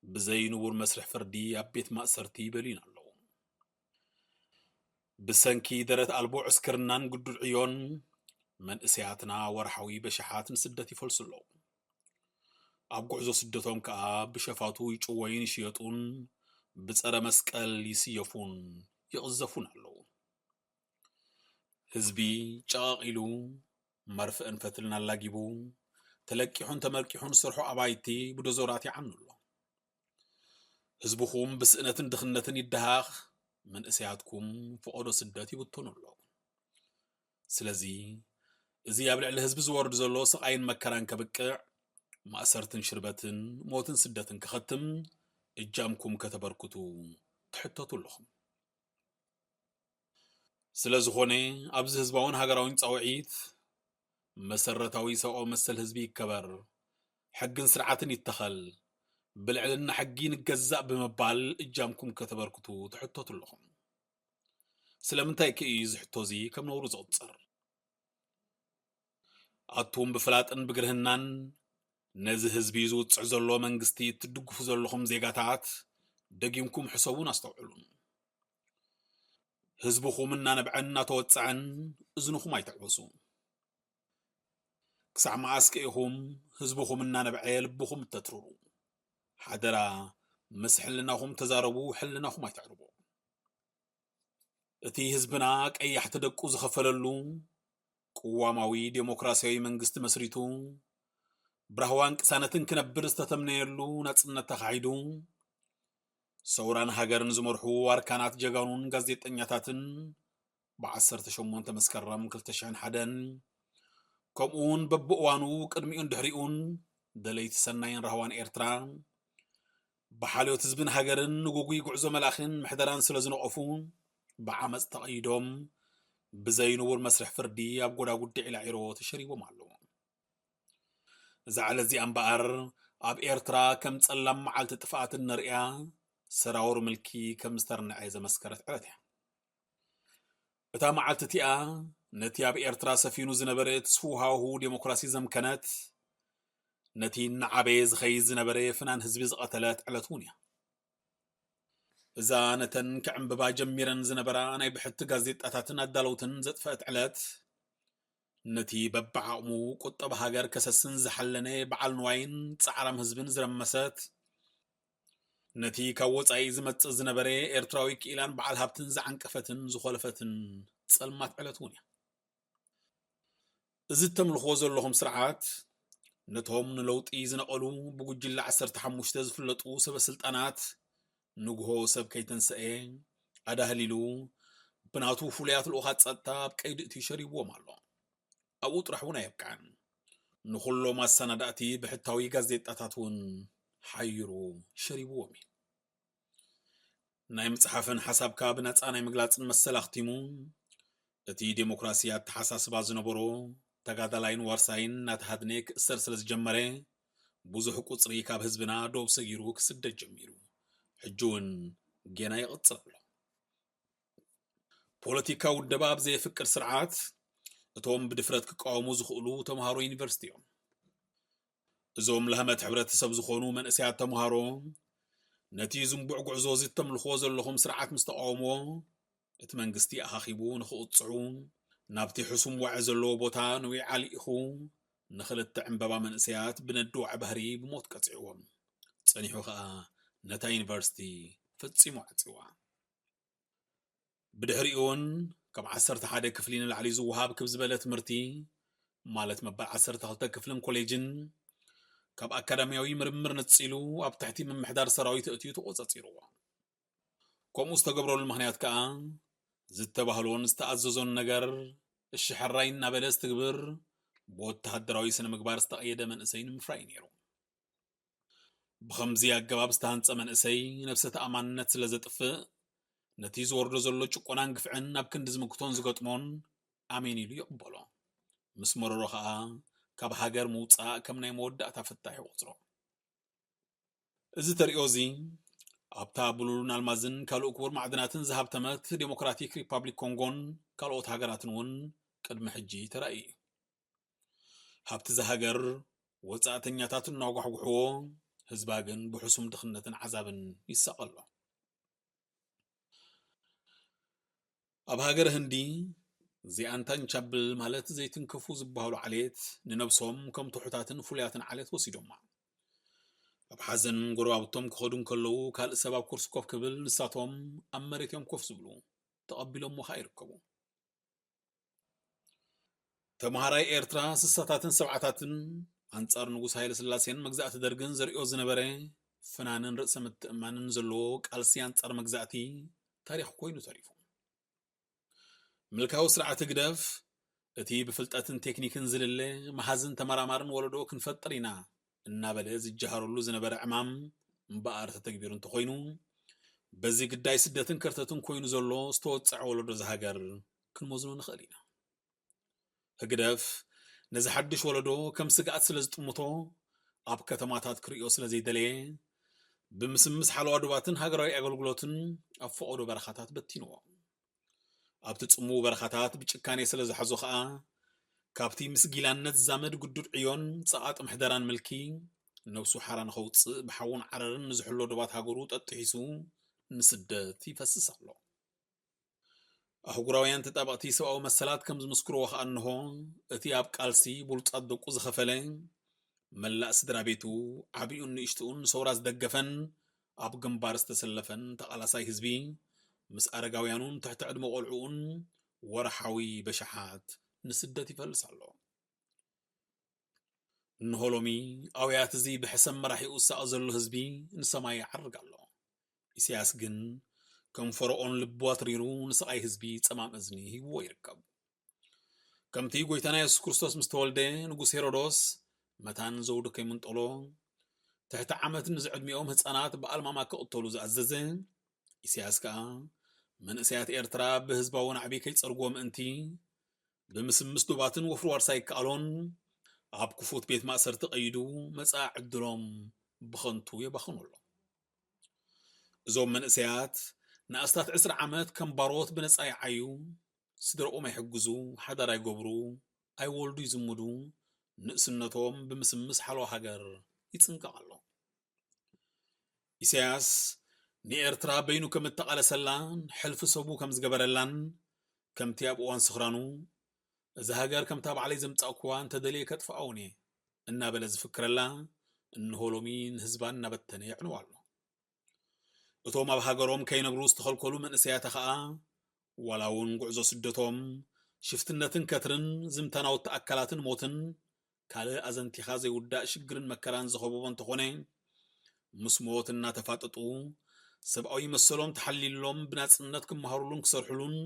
ብዘይ ንቡር መስርሕ ፍርዲ ኣብ ቤት ማእሰርቲ ይበልዩን ኣለዉ። ብሰንኪ ደረት ኣልቦ ዕስክርናን ግዱድ ዕዮን መንእሰያትና ወርሓዊ በሽሓት ንስደት ይፈልሱ ኣለዉ። ኣብ ጉዕዞ ስደቶም ከኣ ብሸፋቱ ይጭወዩን ይሽየጡን ብጸረ መስቀል ይስየፉን ይቕዘፉን ኣለዉ። ህዝቢ ጨቐቕ ኢሉ መርፍእን ፈትልን ኣላጊቡ ተለቂሑን ተመርቂሑን ዝሰርሖ ኣባይቲ ብዶዞራት ይዓኑ ኣሎ። ህዝብኹም ብስእነትን ድኽነትን ይደሃኽ፣ መንእሰያትኩም ፈቐዶ ስደት ይብተኑ ኣለዉ። ስለዚ፣ እዚ ኣብ ልዕሊ ህዝቢ ዝወርድ ዘሎ ስቓይን መከራን ከብቅዕ፣ ማእሰርትን ሽርበትን፣ ሞትን ስደትን ክኸትም እጃምኩም ከተበርክቱ ትሕተቱ ኣለኹም። ስለ ዝኾነ፣ ኣብዚ ህዝባውን ሃገራውን ጻውዒት፣ መሰረታዊ ሰብኣዊ መሰል ህዝቢ ይከበር፣ ሕግን ስርዓትን ይተኸል፣ ብልዕልና ሕጊ ንገዛእ ብምባል እጃምኩም ከተበርክቱ ትሕተቱ ኣለኹም። ስለምንታይ ከ እዩ እዚ ሕቶ እዚ ከም ነውሪ ዝቑጸር? ኣቱም ብፍላጥን ብግርህናን ነዚ ህዝቢ ዝውጽዕ ዘሎ መንግስቲ እትድግፉ ዘለኹም ዜጋታት፣ ደጊምኩም ሕሰቡን ኣስተውዕሉን። ህዝብኹም እናነብዐን እናተወጽዐን እዝንኹም ኣይትዕበሱ። ክሳዕ መኣስ ከ ኢኹም ህዝብኹም እናነብዐ ልብኹም እተትርሩ? ሓደራ፣ ምስ ሕልናኹም ተዛረቡ፣ ሕልናኹም ኣይተዕርቡ። እቲ ህዝብና ቀያሕቲ ደቁ ዝኸፈለሉ ቅዋማዊ ዴሞክራሲያዊ መንግስቲ መስሪቱ፣ ብራህዋን ቅሳነትን ክነብር ዝተተምነየሉ ናጽነት ተኻሒዱ፣ ሰውራን ሃገርን ዝመርሑ ኣርካናት ጀጋኑን ጋዜጠኛታትን ብዓሰርተ ሸሞንተ መስከረም ክልተ ሽሕን ሓደን፣ ከምኡውን በብእዋኑ ቅድሚኡን ድሕሪኡን ደለይቲ ሰናይን ራህዋን ኤርትራ፣ ብሓልዮት ህዝብን ሃገርን ንጉጉይ ጉዕዞ መልኣኽን ምሕደራን ስለ ዝነቐፉ፣ ብዓመጽ ተቐይዶም፣ ብዘይ ንቡር መስርሕ ፍርዲ ኣብ ጎዳጉዲ ዒላዒሮ ተሸሪቦም ኣለዉ። እዛ ዕለት እዚኣ እምበኣር፣ ኣብ ኤርትራ ከም ጸላም መዓልቲ ጥፍኣት እንርእያ፣ ሰራውር ምልኪ ከም ዝተርንዐ ዘመስከረት ዕለት እያ። እታ መዓልቲ እቲኣ፣ ነቲ ኣብ ኤርትራ ሰፊኑ ዝነበረ ትስፉው ሃዋህው ዴሞክራሲ ዘምከነት፣ ነቲ እናዓበየ ዝኸይድ ዝነበረ ፍናን ህዝቢ ዝቐተለት ዕለት እውን እያ። እዛ ነተን ክዕምብባ ጀሚረን ዝነበራ ናይ ብሕቲ ጋዜጣታትን ኣዳለውትን ዘጥፈአት ዕለት፣ ነቲ በብዓቕሙ ቁጠባ ሃገር ከሰስን ዝሓለነ በዓል ንዋይን ጻዕራም ህዝብን ዝረመሰት፣ ነቲ ካብ ወጻኢ ዝመጽእ ዝነበረ ኤርትራዊ ክኢላን በዓል ሃብትን ዝዓንቀፈትን ዝኾለፈትን ጸልማት ዕለት እውን እያ። እዚ እተምልኽዎ ዘለኹም ስርዓት፣ ነቶም ንለውጢ ዝነቐሉ ብጉጅለ ዓሰርተ ሓሙሽተ ዝፍለጡ ሰበ ስልጣናት፣ ንግሆ ሰብ ከይተንሰኤ ኣዳህሊሉ፣ ብናቱ ፍሉያት ልኡኻት ጸጥታ ኣብ ቀይዲ እትዩ ሸሪብዎም ኣሎ። ኣብኡ ጥራሕ እውን ኣየብቅዐን። ንኹሎም ኣሰናዳእቲ ብሕታዊ ጋዜጣታት እውን ሓይሩ ሸሪብዎም እዩ። ናይ ምጽሓፍን ሓሳብካ ብነጻ ናይ ምግላጽን መሰል ኣኽቲሙ፣ እቲ ዴሞክራሲ ኣተሓሳስባ ዝነበሮ ተጋዳላይን ዋርሳይን እናተሃድነ ክእሰር ስለ ዝጀመረ፣ ብዙሕ ቁጽሪ ካብ ህዝብና ዶብ ሰጊሩ ክስደድ ጀሚሩ። ሕጂ እውን ጌና ይቕጽል ኣሎ። ፖለቲካዊ ውደባ ኣብ ዘየፍቅድ ስርዓት፣ እቶም ብድፍረት ክቃወሙ ዝኽእሉ ተምሃሮ ዩኒቨርሲቲ እዮም። እዞም ላህመት ሕብረተሰብ ዝኾኑ መንእሰያት ተምሃሮ፣ ነቲ ዝንቡዕ ጉዕዞ እዚ እተምልኽዎ ዘለኹም ስርዓት ምስ ተቃወምዎ፣ እቲ መንግስቲ ኣኻኺቡ ንኽቕጽዑ፣ ናብቲ ሕሱም ዋዒ ዘለዎ ቦታ ንዊዓ ልኢኹ፣ ንኽልተ ዕምበባ መንእሰያት ብነዲ ዋዒ ባህሪ ብሞት ቀጺዕዎም። ጸኒሑ ኸኣ ነታ ዩኒቨርሲቲ ፈጺሙ ዓጺዋ። ብድሕሪኡ እውን ካብ ዓሰርተ ሓደ ክፍሊ ንላዕሊ ዝወሃብ ክብ ዝበለ ትምህርቲ፣ ማለት መበል ዓሰርተ ክልተ ክፍልን ኮሌጅን፣ ካብ ኣካዳሚያዊ ምርምር ነጺሉ ኣብ ትሕቲ ምምሕዳር ሰራዊት ኣእትዩ ተቖጻጺርዎ። ከምኡ ዝተገብረሉ ምኽንያት ከኣ፣ ዝተባህሎን ዝተኣዘዞን ነገር እሺ ሕራይ እናበለ ዝትግብር፣ ብወተሃደራዊ ስነ ምግባር ዝተቐየደ መንእሰይ ንምፍራይ ነይሩ። ብኸምዚ ኣገባብ ዝተሃንጸ መንእሰይ ነብሰ ተኣማንነት ስለ ዘጥፍእ፣ ነቲ ዝወርዶ ዘሎ ጭቆናን ግፍዕን ኣብ ክንዲ ዝምክቶን ዝገጥሞን ኣሜን ኢሉ ይቕበሎ። ምስ መረሮ ኸኣ ካብ ሃገር ምውጻእ ከም ናይ መወዳእታ ፍታሕ ይቖጽሮ። እዚ ተርእዮ እዚ ኣብታ ብሉርን ኣልማዝን ካልእ ክቡር ማዕድናትን ዝሃብተመት ዴሞክራቲክ ሪፓብሊክ ኮንጎን ካልኦት ሃገራትን እውን ቅድሚ ሕጂ ተራእዩ እዩ። ሃብቲ እዛ ሃገር ወጻእተኛታት እናጓሕጉሕዎ፣ ህዝባ ግን ብሕሱም ድኽነትን ዓዛብን ይሳቐ ኣሎ። ኣብ ሃገረ ህንዲ፣ ዚ ኣንታንቻብል ማለት ዘይትንከፉ ዝበሃሉ ዓሌት፣ ንነብሶም ከም ትሑታትን ፍሉያትን ዓሌት ወሲዶማ። ኣብ ሓዘን ጎረባብቶም ክኸዱ እንከለዉ፣ ካልእ ሰብ ኣብ ኩርሲ ኮፍ ክብል፣ ንሳቶም ኣብ መሬት እዮም ኮፍ ዝብሉ። ተቐቢሎሞ ኸኣ ይርከቡ። ተምሃራይ ኤርትራ ስሳታትን ሰብዓታትን ኣንጻር ንጉስ ሃይለ ስላሴን መግዛእቲ ደርግን ዘርእዮ ዝነበረ ፍናንን ርእሰ ምትእማንን ዘለዎ ቃልሲ ኣንጻር መግዛእቲ ታሪኽ ኮይኑ ተሪፉ። ምልካዊ ስርዓት ህግደፍ እቲ ብፍልጠትን ቴክኒክን ዝልለ መሃዝን ተመራማርን ወለዶ ክንፈጥር ኢና እናበለ ዝጀሃረሉ ዝነበረ ዕማም እምበኣር ተተግቢሩ እንተኾይኑ፣ በዚ ግዳይ ስደትን ከርተትን ኮይኑ ዘሎ ዝተወጸዐ ወለዶ ዝሃገር ክንመዝኖ ንኽእል ኢና። ህግደፍ ነዚ ሓድሽ ወለዶ ከም ስግኣት ስለ ዝጥምቶ፣ ኣብ ከተማታት ክርእዮ ስለ ዘይደለየ፣ ብምስምስ ሓለዋ ዶባትን ሃገራዊ ኣገልግሎትን ኣብ ፈቐዶ በረኻታት በቲንዎ። ኣብቲ ጽምው በረኻታት ብጭካኔ ስለ ዝሓዞ ኸኣ፣ ካብቲ ምስ ጊላነት ዝዛመድ ግዱድ ዕዮን ጸቓጢ ምሕደራን ምልኪ፣ ነብሱ ሓራ ንኸውጽእ ብሓውን ዓረርን ንዝሕሎ ዶባት ሃገሩ ጠጥሒሱ ንስደት ይፈስስ ኣሎ። ኣህጉራውያን ተጣበቕቲ ሰብኣዊ መሰላት ከም ዝምስክርዎ ኸኣ እንሆ፣ እቲ ኣብ ቃልሲ ብሉጻት ደቁ ዝኸፈለ፣ መላእ ስድራ ቤቱ፣ ዓቢኡን ንእሽትኡን ንሰውራ ዝደገፈን ኣብ ግንባር ዝተሰለፈን ተቓላሳይ ህዝቢ፣ ምስ ኣረጋውያኑን ትሕቲ ዕድመ ቆልዕኡን ወርሓዊ በሽሓት ንስደት ይፈልስ ኣሎ። እንሆ ሎሚ ኣውያት እዚ ብሕሰም መራሒኡ ዝሳቐ ዘሎ ህዝቢ ንሰማይ ይዓርግ ኣሎ። ኢሳያስ ግን ከም ፈርኦን ልቡ ኣትሪሩ ንስቓይ ህዝቢ ጸማም እዝኒ ሂብዎ ይርከብ። ከምቲ ጎይታና የሱስ ክርስቶስ ምስ ተወልደ ንጉስ ሄሮዶስ መታን ዘውዱ ከይምንጠሎ ትሕቲ ዓመት ንዝዕድሚኦም ህጻናት ብኣልማማ ክቕተሉ ዝኣዘዘ፣ ኢሳያስ ከኣ መንእሰያት ኤርትራ ብህዝባዊ ናዕቢ ከይጸርግዎ ምእንቲ ብምስምስ ዶባትን ወፍሪ ዋርሳይ ይከኣሎን ኣብ ክፉት ቤት ማእሰርቲ ቀይዱ መጻኢ ዕድሎም ብኸንቱ የባኽኖ ኣሎ። እዞም መንእሰያት ንኣስታት ዕስራ ዓመት ከም ባሮት ብነጻ ይዓዩ፣ ስድራኦም ኣይሕግዙ፣ ሓዳር ኣይገብሩ፣ ኣይወልዱ ይዝምዱ፣ ንእስነቶም ብምስምስ ሓለዋ ሃገር ይጽንቀቕ ኣሎ። ኢሳያስ ንኤርትራ በይኑ ከም እተቓለሰላን ሕልፊ ሰቡ ከም ዝገበረላን፣ ከምቲ ኣብ እዋን ስኽራኑ፣ "እዛ ሃገር ከምታ ባዕለይ ዘምጻእኩዋ እንተደልየ ከጥፍኣውን እየ" እናበለ ዝፍክረላ፣ እንሆ ሎሚ ንህዝባ እናበተነ የዕንዋ ኣሎ። እቶም ኣብ ሃገሮም ከይነብሩ ዝተኸልከሉ መንእሰያታ ኸኣ፣ ዋላ እውን ጉዕዞ ስደቶም፣ ሽፍትነትን ከትርን፣ ዝምታ ናውቲ ኣካላትን ሞትን፣ ካልእ ኣዘንቲኻ ዘይውዳእ ሽግርን መከራን ዝኸበቦ እንተኾነ፣ ምስ ሞት እናተፋጠጡ፣ ሰብኣዊ መሰሎም ተሓሊሎም ብናጽነት ክመሃሩሉን ክሰርሑሉን፣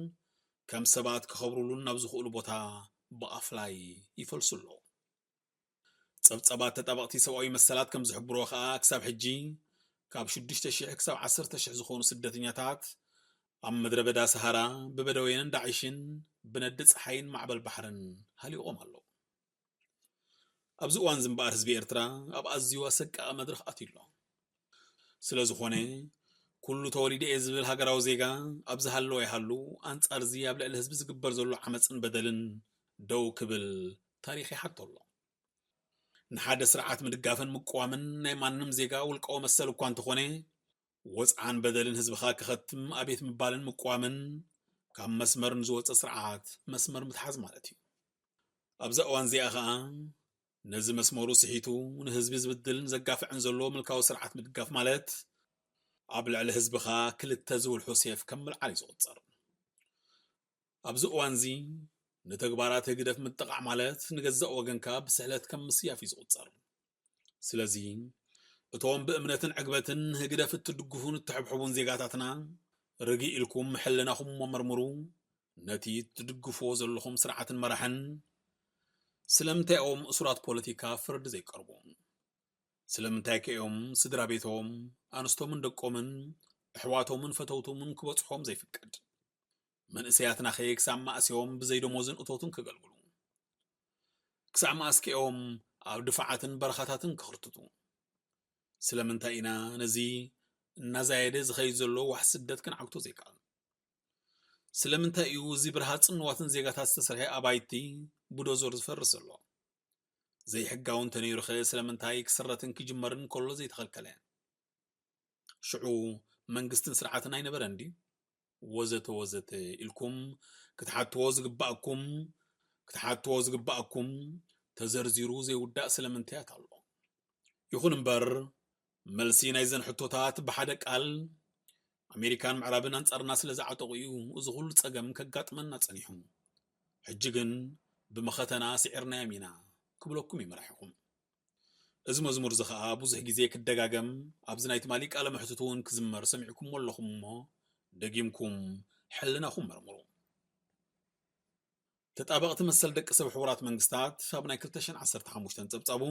ከም ሰባት ክኸብሩሉን ናብ ዝኽእሉ ቦታ ብኣፍላይ ይፈልሱ ኣለዉ። ጸብጸባት ተጣበቕቲ ሰብኣዊ መሰላት ከም ዝሕብርዎ ኸኣ፣ ክሳብ ሕጂ ካብ ሽዱሽተ ሽሕ ክሳብ ዓሰርተ ሽሕ ዝኾኑ ስደተኛታት ኣብ ምድረ በዳ ሰሃራ ብበደውያንን ዳዕሽን ብነዲ ጸሓይን ማዕበል ባሕርን ሃሊቖም ኣለዉ። ኣብዚ እዋን እዚ እምበኣር ህዝቢ ኤርትራ ኣብ ኣዝዩ ኣሰቃቒ መድረኽ ኣትዩ ኣሎ። ስለ ዝኾነ፣ ኩሉ ተወሊደ እየ ዝብል ሃገራዊ ዜጋ ኣብ ዝሃለወ ይሃሉ፣ ኣንጻር እዚ ኣብ ልዕሊ ህዝቢ ዝግበር ዘሎ ዓመጽን በደልን ደው ክብል ታሪኽ ይሓቶ ኣሎ። ንሓደ ስርዓት ምድጋፍን ምቅዋምን ናይ ማንም ዜጋ ውልቃዊ መሰል እኳ እንተኾነ፣ ወጽዓን በደልን ህዝብኻ ክኸትም ኣቤት ምባልን ምቅዋምን ካብ መስመር ንዝወጸ ስርዓት መስመር ምትሓዝ ማለት እዩ። ኣብዛ እዋን እዚኣ ኸኣ ነዚ መስመሩ ስሒቱ ንህዝቢ ዝብድልን ዘጋፍዕን ዘሎ ምልካዊ ስርዓት ምድጋፍ ማለት ኣብ ልዕሊ ህዝብኻ ክልተ ዝውልሑ ሴፍ ከም ምልዓል እዩ ዝቑጸር። ኣብዚ እዋን እዚ ንተግባራት ህግደፍ ምጥቓዕ ማለት ንገዛእ ወገንካ ብስሕለት ከም ምስያፍ እዩ ዝቑጸር። ስለዚ እቶም ብእምነትን ዕግበትን ህግደፍ እትድግፉን እትሕብሕቡን ዜጋታትና ርግእ ኢልኩም ሕልናኹም መርምሩ። ነቲ ትድግፍዎ ዘለኹም ስርዓትን መራሕን ስለምንታይ እዮም እሱራት ፖለቲካ ፍርዲ ዘይቀርቡ? ስለምንታይ ከ እዮም ስድራ ቤቶም፣ ኣንስቶምን ደቆምን፣ ኣሕዋቶምን ፈተውቶምን ክበጽሖም ዘይፍቀድ? መንእሰያትና ኸ ክሳብ መኣስ እዮም ብዘይ ደሞዝን እቶትን ከገልግሉ? ክሳብ መኣስ ከ እዮም ኣብ ድፋዓትን በረኻታትን ክኽርትቱ? ስለምንታይ ኢና ነዚ እናዛየደ ዝኸይድ ዘሎ ዋሕስ ስደት ክንዓግቶ ዘይከኣል? ስለምንታይ እዩ እዚ ብረሃጽን ንዋትን ዜጋታት ዝተሰርሐ ኣባይቲ ብዶዞር ዝፈርስ ዘሎ? ዘይሕጋዊ እንተነይሩ ኸ ስለምንታይ ክስረትን ክጅመርን ከሎ ዘይተኸልከለ? ሽዑ መንግስትን ስርዓትን ኣይነበረን ድዩ? ወዘተ ወዘተ ኢልኩም ክትሓትዎ ዝግባኣኩም፣ ክትሓትዎ ዝግባኣኩም ተዘርዚሩ ዘይውዳእ ስለምንታያት ኣሎ። ይኹን እምበር፣ መልሲ ናይዘን ሕቶታት ብሓደ ቃል፣ ኣሜሪካን ምዕራብን ኣንጻርና ስለ ዝዓጠቑ እዩ እዚ ኩሉ ጸገም ከጋጥመና ጸኒሑ። ሕጂ ግን ብመኸተና ስዒርናዮም ኢና ክብለኩም እዩ መራሒኹም። እዚ መዝሙር እዚ ኸኣ ብዙሕ ግዜ ክደጋገም፣ ኣብዚ ናይ ትማሊ ቃለ መሕትት እውን ክዝመር ሰሚዕኩሞ ኣለኹም እሞ፣ ደጊምኩም ሕልናኹም መርምሩ። ተጣበቕቲ መሰል ደቂ ሰብ ሕቡራት መንግስታት ኣብ ናይ ክልተ ሽሕን ዓሰርተ ሓሙሽተን ጸብጻቡ፣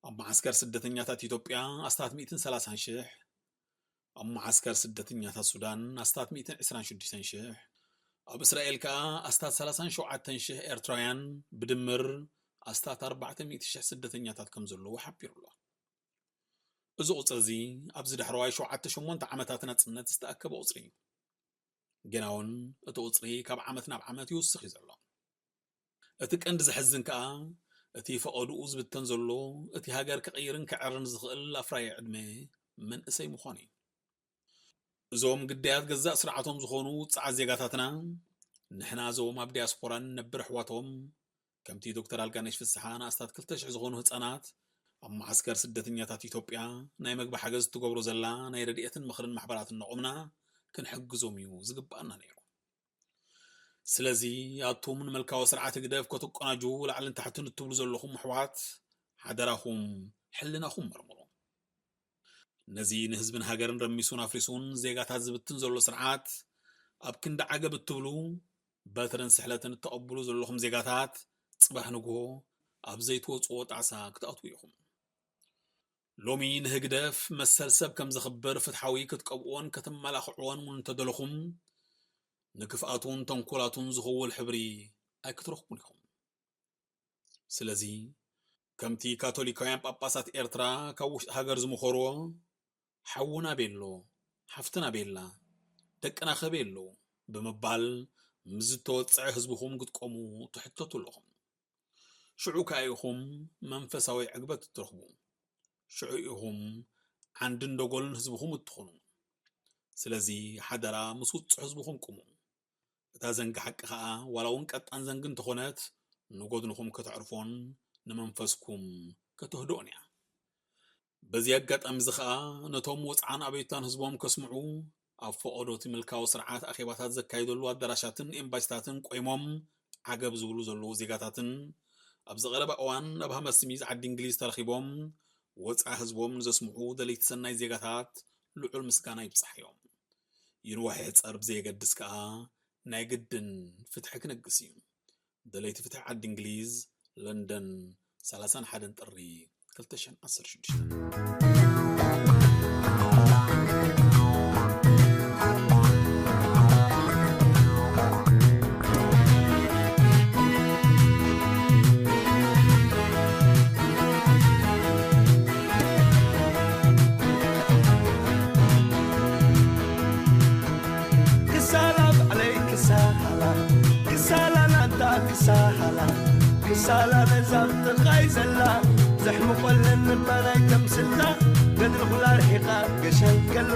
ኣብ መዓስከር ስደተኛታት ኢትዮጵያ ኣስታት ሚእትን ሰላሳን ሽሕ፣ ኣብ መዓስከር ስደተኛታት ሱዳን ኣስታት ሚእትን ዕስራን ሽዱሽተን ሽሕ፣ ኣብ እስራኤል ከኣ ኣስታት ሰላሳን ሸውዓተን ሽሕ ኤርትራውያን ብድምር ኣስታት ኣርባዕተ ሚእቲ ሽሕ ስደተኛታት ከም ዘለዉ ሓቢሩ ኣሎ። እዚ ቁጽሪ እዚ ኣብዚ ዳሕረዋይ ሸውዓተ ሸሞንተ ዓመታት ናጽነት ዝተኣከበ ቁጽሪ እዩ። ግና እውን እቲ ቁጽሪ ካብ ዓመት ናብ ዓመት ይውስኽ እዩ ዘሎ። እቲ ቀንዲ ዘሕዝን ከኣ እቲ ፈቐድኡ ዝብተን ዘሎ እቲ ሃገር ክቕይርን ክዕርን ዝኽእል ኣፍራዪ ዕድመ መንእሰይ ምዃኑ እዩ። እዞም ግዳያት ገዛእ ስርዓቶም ዝኾኑ ውጽዓት ዜጋታትና፣ ንሕና እዞም ኣብ ዲያስፖራ ንነብር ኣሕዋቶም፣ ከምቲ ዶክተር ኣልጋነሽ ፍስሓ ንኣስታት ክልተ ሽሕ ዝኾኑ ህጻናት ኣብ መዓስከር ስደተኛታት ኢትዮጵያ ናይ መግቢ ሓገዝ እትገብሮ ዘላ ናይ ረድኤትን ምኽርን ማሕበራት እናቖምና ክንሕግዞም እዩ ዝግብኣና ነይሩ። ስለዚ ኣቱም ንምልካዊ ስርዓት ህግደፍ ከተቆናጅዉ ላዕልን ታሕትን እትብሉ ዘለኹም ኣሕዋት፣ ሓደራኹም ሕልናኹም መርምሩ። ነዚ ንህዝብን ሃገርን ረሚሱን ኣፍሪሱን ዜጋታት ዝብትን ዘሎ ስርዓት ኣብ ክንዲ ዓገብ እትብሉ፣ በትርን ስሕለትን እተቐብሉ ዘለኹም ዜጋታት፣ ጽባሕ ንግሆ ኣብ ዘይትወጽዎ ጣዕሳ ክትኣትዉ ኢኹም። ሎሚ ንህግደፍ መሰል ሰብ ከም ዘኽብር ፍትሓዊ ክትቀብእዎን ከተመላኽዕዎን እውን እንተደለኹም፣ ንክፍኣቱን ተንኮላቱን ዝኸውን ሕብሪ ኣይክትረኽቡን ኢኹም። ስለዚ፣ ከምቲ ካቶሊካውያን ጳጳሳት ኤርትራ ካብ ውሽጢ ሃገር ዝመኸርዎ፣ "ሓውና ቤሎ፣ ሓፍትና ቤላ፣ ደቅናኸ ቤሎ?" ብምባል ምስ ዝተወጽዐ ህዝብኹም ክትቆሙ ትሕተቱ ኣለኹም። ሽዑ ከኣ ኢኹም መንፈሳዊ ዕግበት እትረኽቡ። ሽዑ ኢኹም ዓንድን ደጎልን ህዝብኹም እትኾኑ። ስለዚ ሓደራ ምስ ውጹዕ ህዝብኹም ቁሙ። እታ ዘንጊ ሓቂ ኸኣ ዋላ እውን ቀጣን ዘንጊ እንተኾነት ንጎድንኹም ከተዕርፎን ንመንፈስኩም ከተህድኦን እያ። በዚ ኣጋጣሚ እዚ ኸኣ ነቶም ወጽዓን ኣቤቱታን ህዝቦም ከስምዑ ኣብ ፈቐዶ እቲ ምልካዊ ስርዓት ኣኼባታት ዘካይደሉ ኣዳራሻትን ኤምባሲታትን ቆይሞም ዓገብ ዝብሉ ዘለዉ ዜጋታትን ኣብዚ ቀረባ እዋን ኣብ ሃመር ስሚዝ ዓዲ እንግሊዝ ተረኺቦም ወጽዓ ህዝቦም ንዘስምዑ ደለይቲ ሰናይ ዜጋታት ልዑል ምስጋና ይብጻሕዮም። ይንዋሕ ይሕጸር ብዘየገድስ ከኣ ናይ ግድን ፍትሒ ክነግስ እዩ። ደለይቲ ፍትሒ ዓዲ እንግሊዝ፣ ለንደን፣ ሰላሳን ሓደን ጥሪ ክልተ ሽሕን ዓሰርተ ሽዱሽተ። ክሳላ ባዕለይ ክሳላ፣ ክሳላ ናታ ክሳላ፣ ክሳላ ነዛ ኣብ ጥቓይ ዘላ፣ ዘሕምቖለን እባ ናይ ተምስላ፣ ገድሊ ኩላ ርሒቓ ገሻን ከላ፣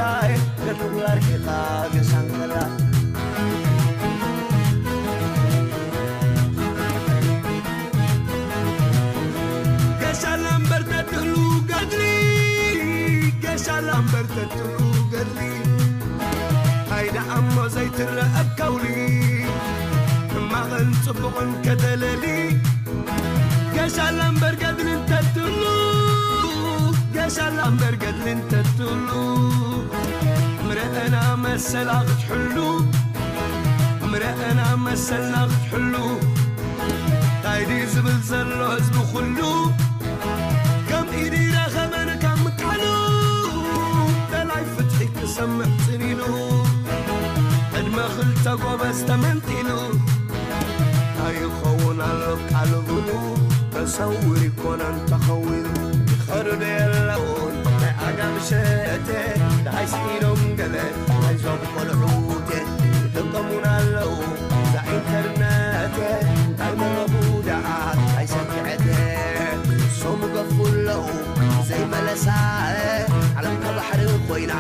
ገድሊ ኩላ ርሒቓ ገሻን ከላ። ገሻላ እምበር ተትህሉ ገድሊ፣ ገሻላ እምበር ተትህሉ ገድሊ፣ ኣይደኣ እሞ ዘይትረአ ኣብ ከውሊ፣ ሕማቕን ጽቡቕን ከተለሊ። ገሻላ እምበር ገድሊ እንተትህሉ፣ ገሻላ እምበር ገድሊ እንተትህሉ፣ ምረአና መሰላ ክትሕሉ፣ ምረአና መሰልና ክትሕሉ። ታይ ድዩ ዝብል ዘሎ ህዝቢ ኩሉ? ከም ኢዱ ይረኸበን ካብ ምቃሉ፣ ደላይ ፍትሒ ክሰምዕ ጽን ኢሉ፣ ዕድመ ክልተ ጎበዝ ተመንጢሉ። ኣይኸውን ኣሎ ቃል ብሉ፣ ተሰውር ይኮነን ተኸዊሉ። ይኸዱ ዶ የለውን ናይ ዓጋመ ሸተ፣ ደሃይ ስኢኖም ገለ ናይዞም ቆልዑት፣ ይጥቀሙና ኣለዉ እዛ ኢንተርነት። እንታይ መረቡ ደኣ እንታይ ሰኪዐት፣ ሶም ገፉ ኣለዉ ዘይመለሳ። ዓለም ከባሕሪ ኮይና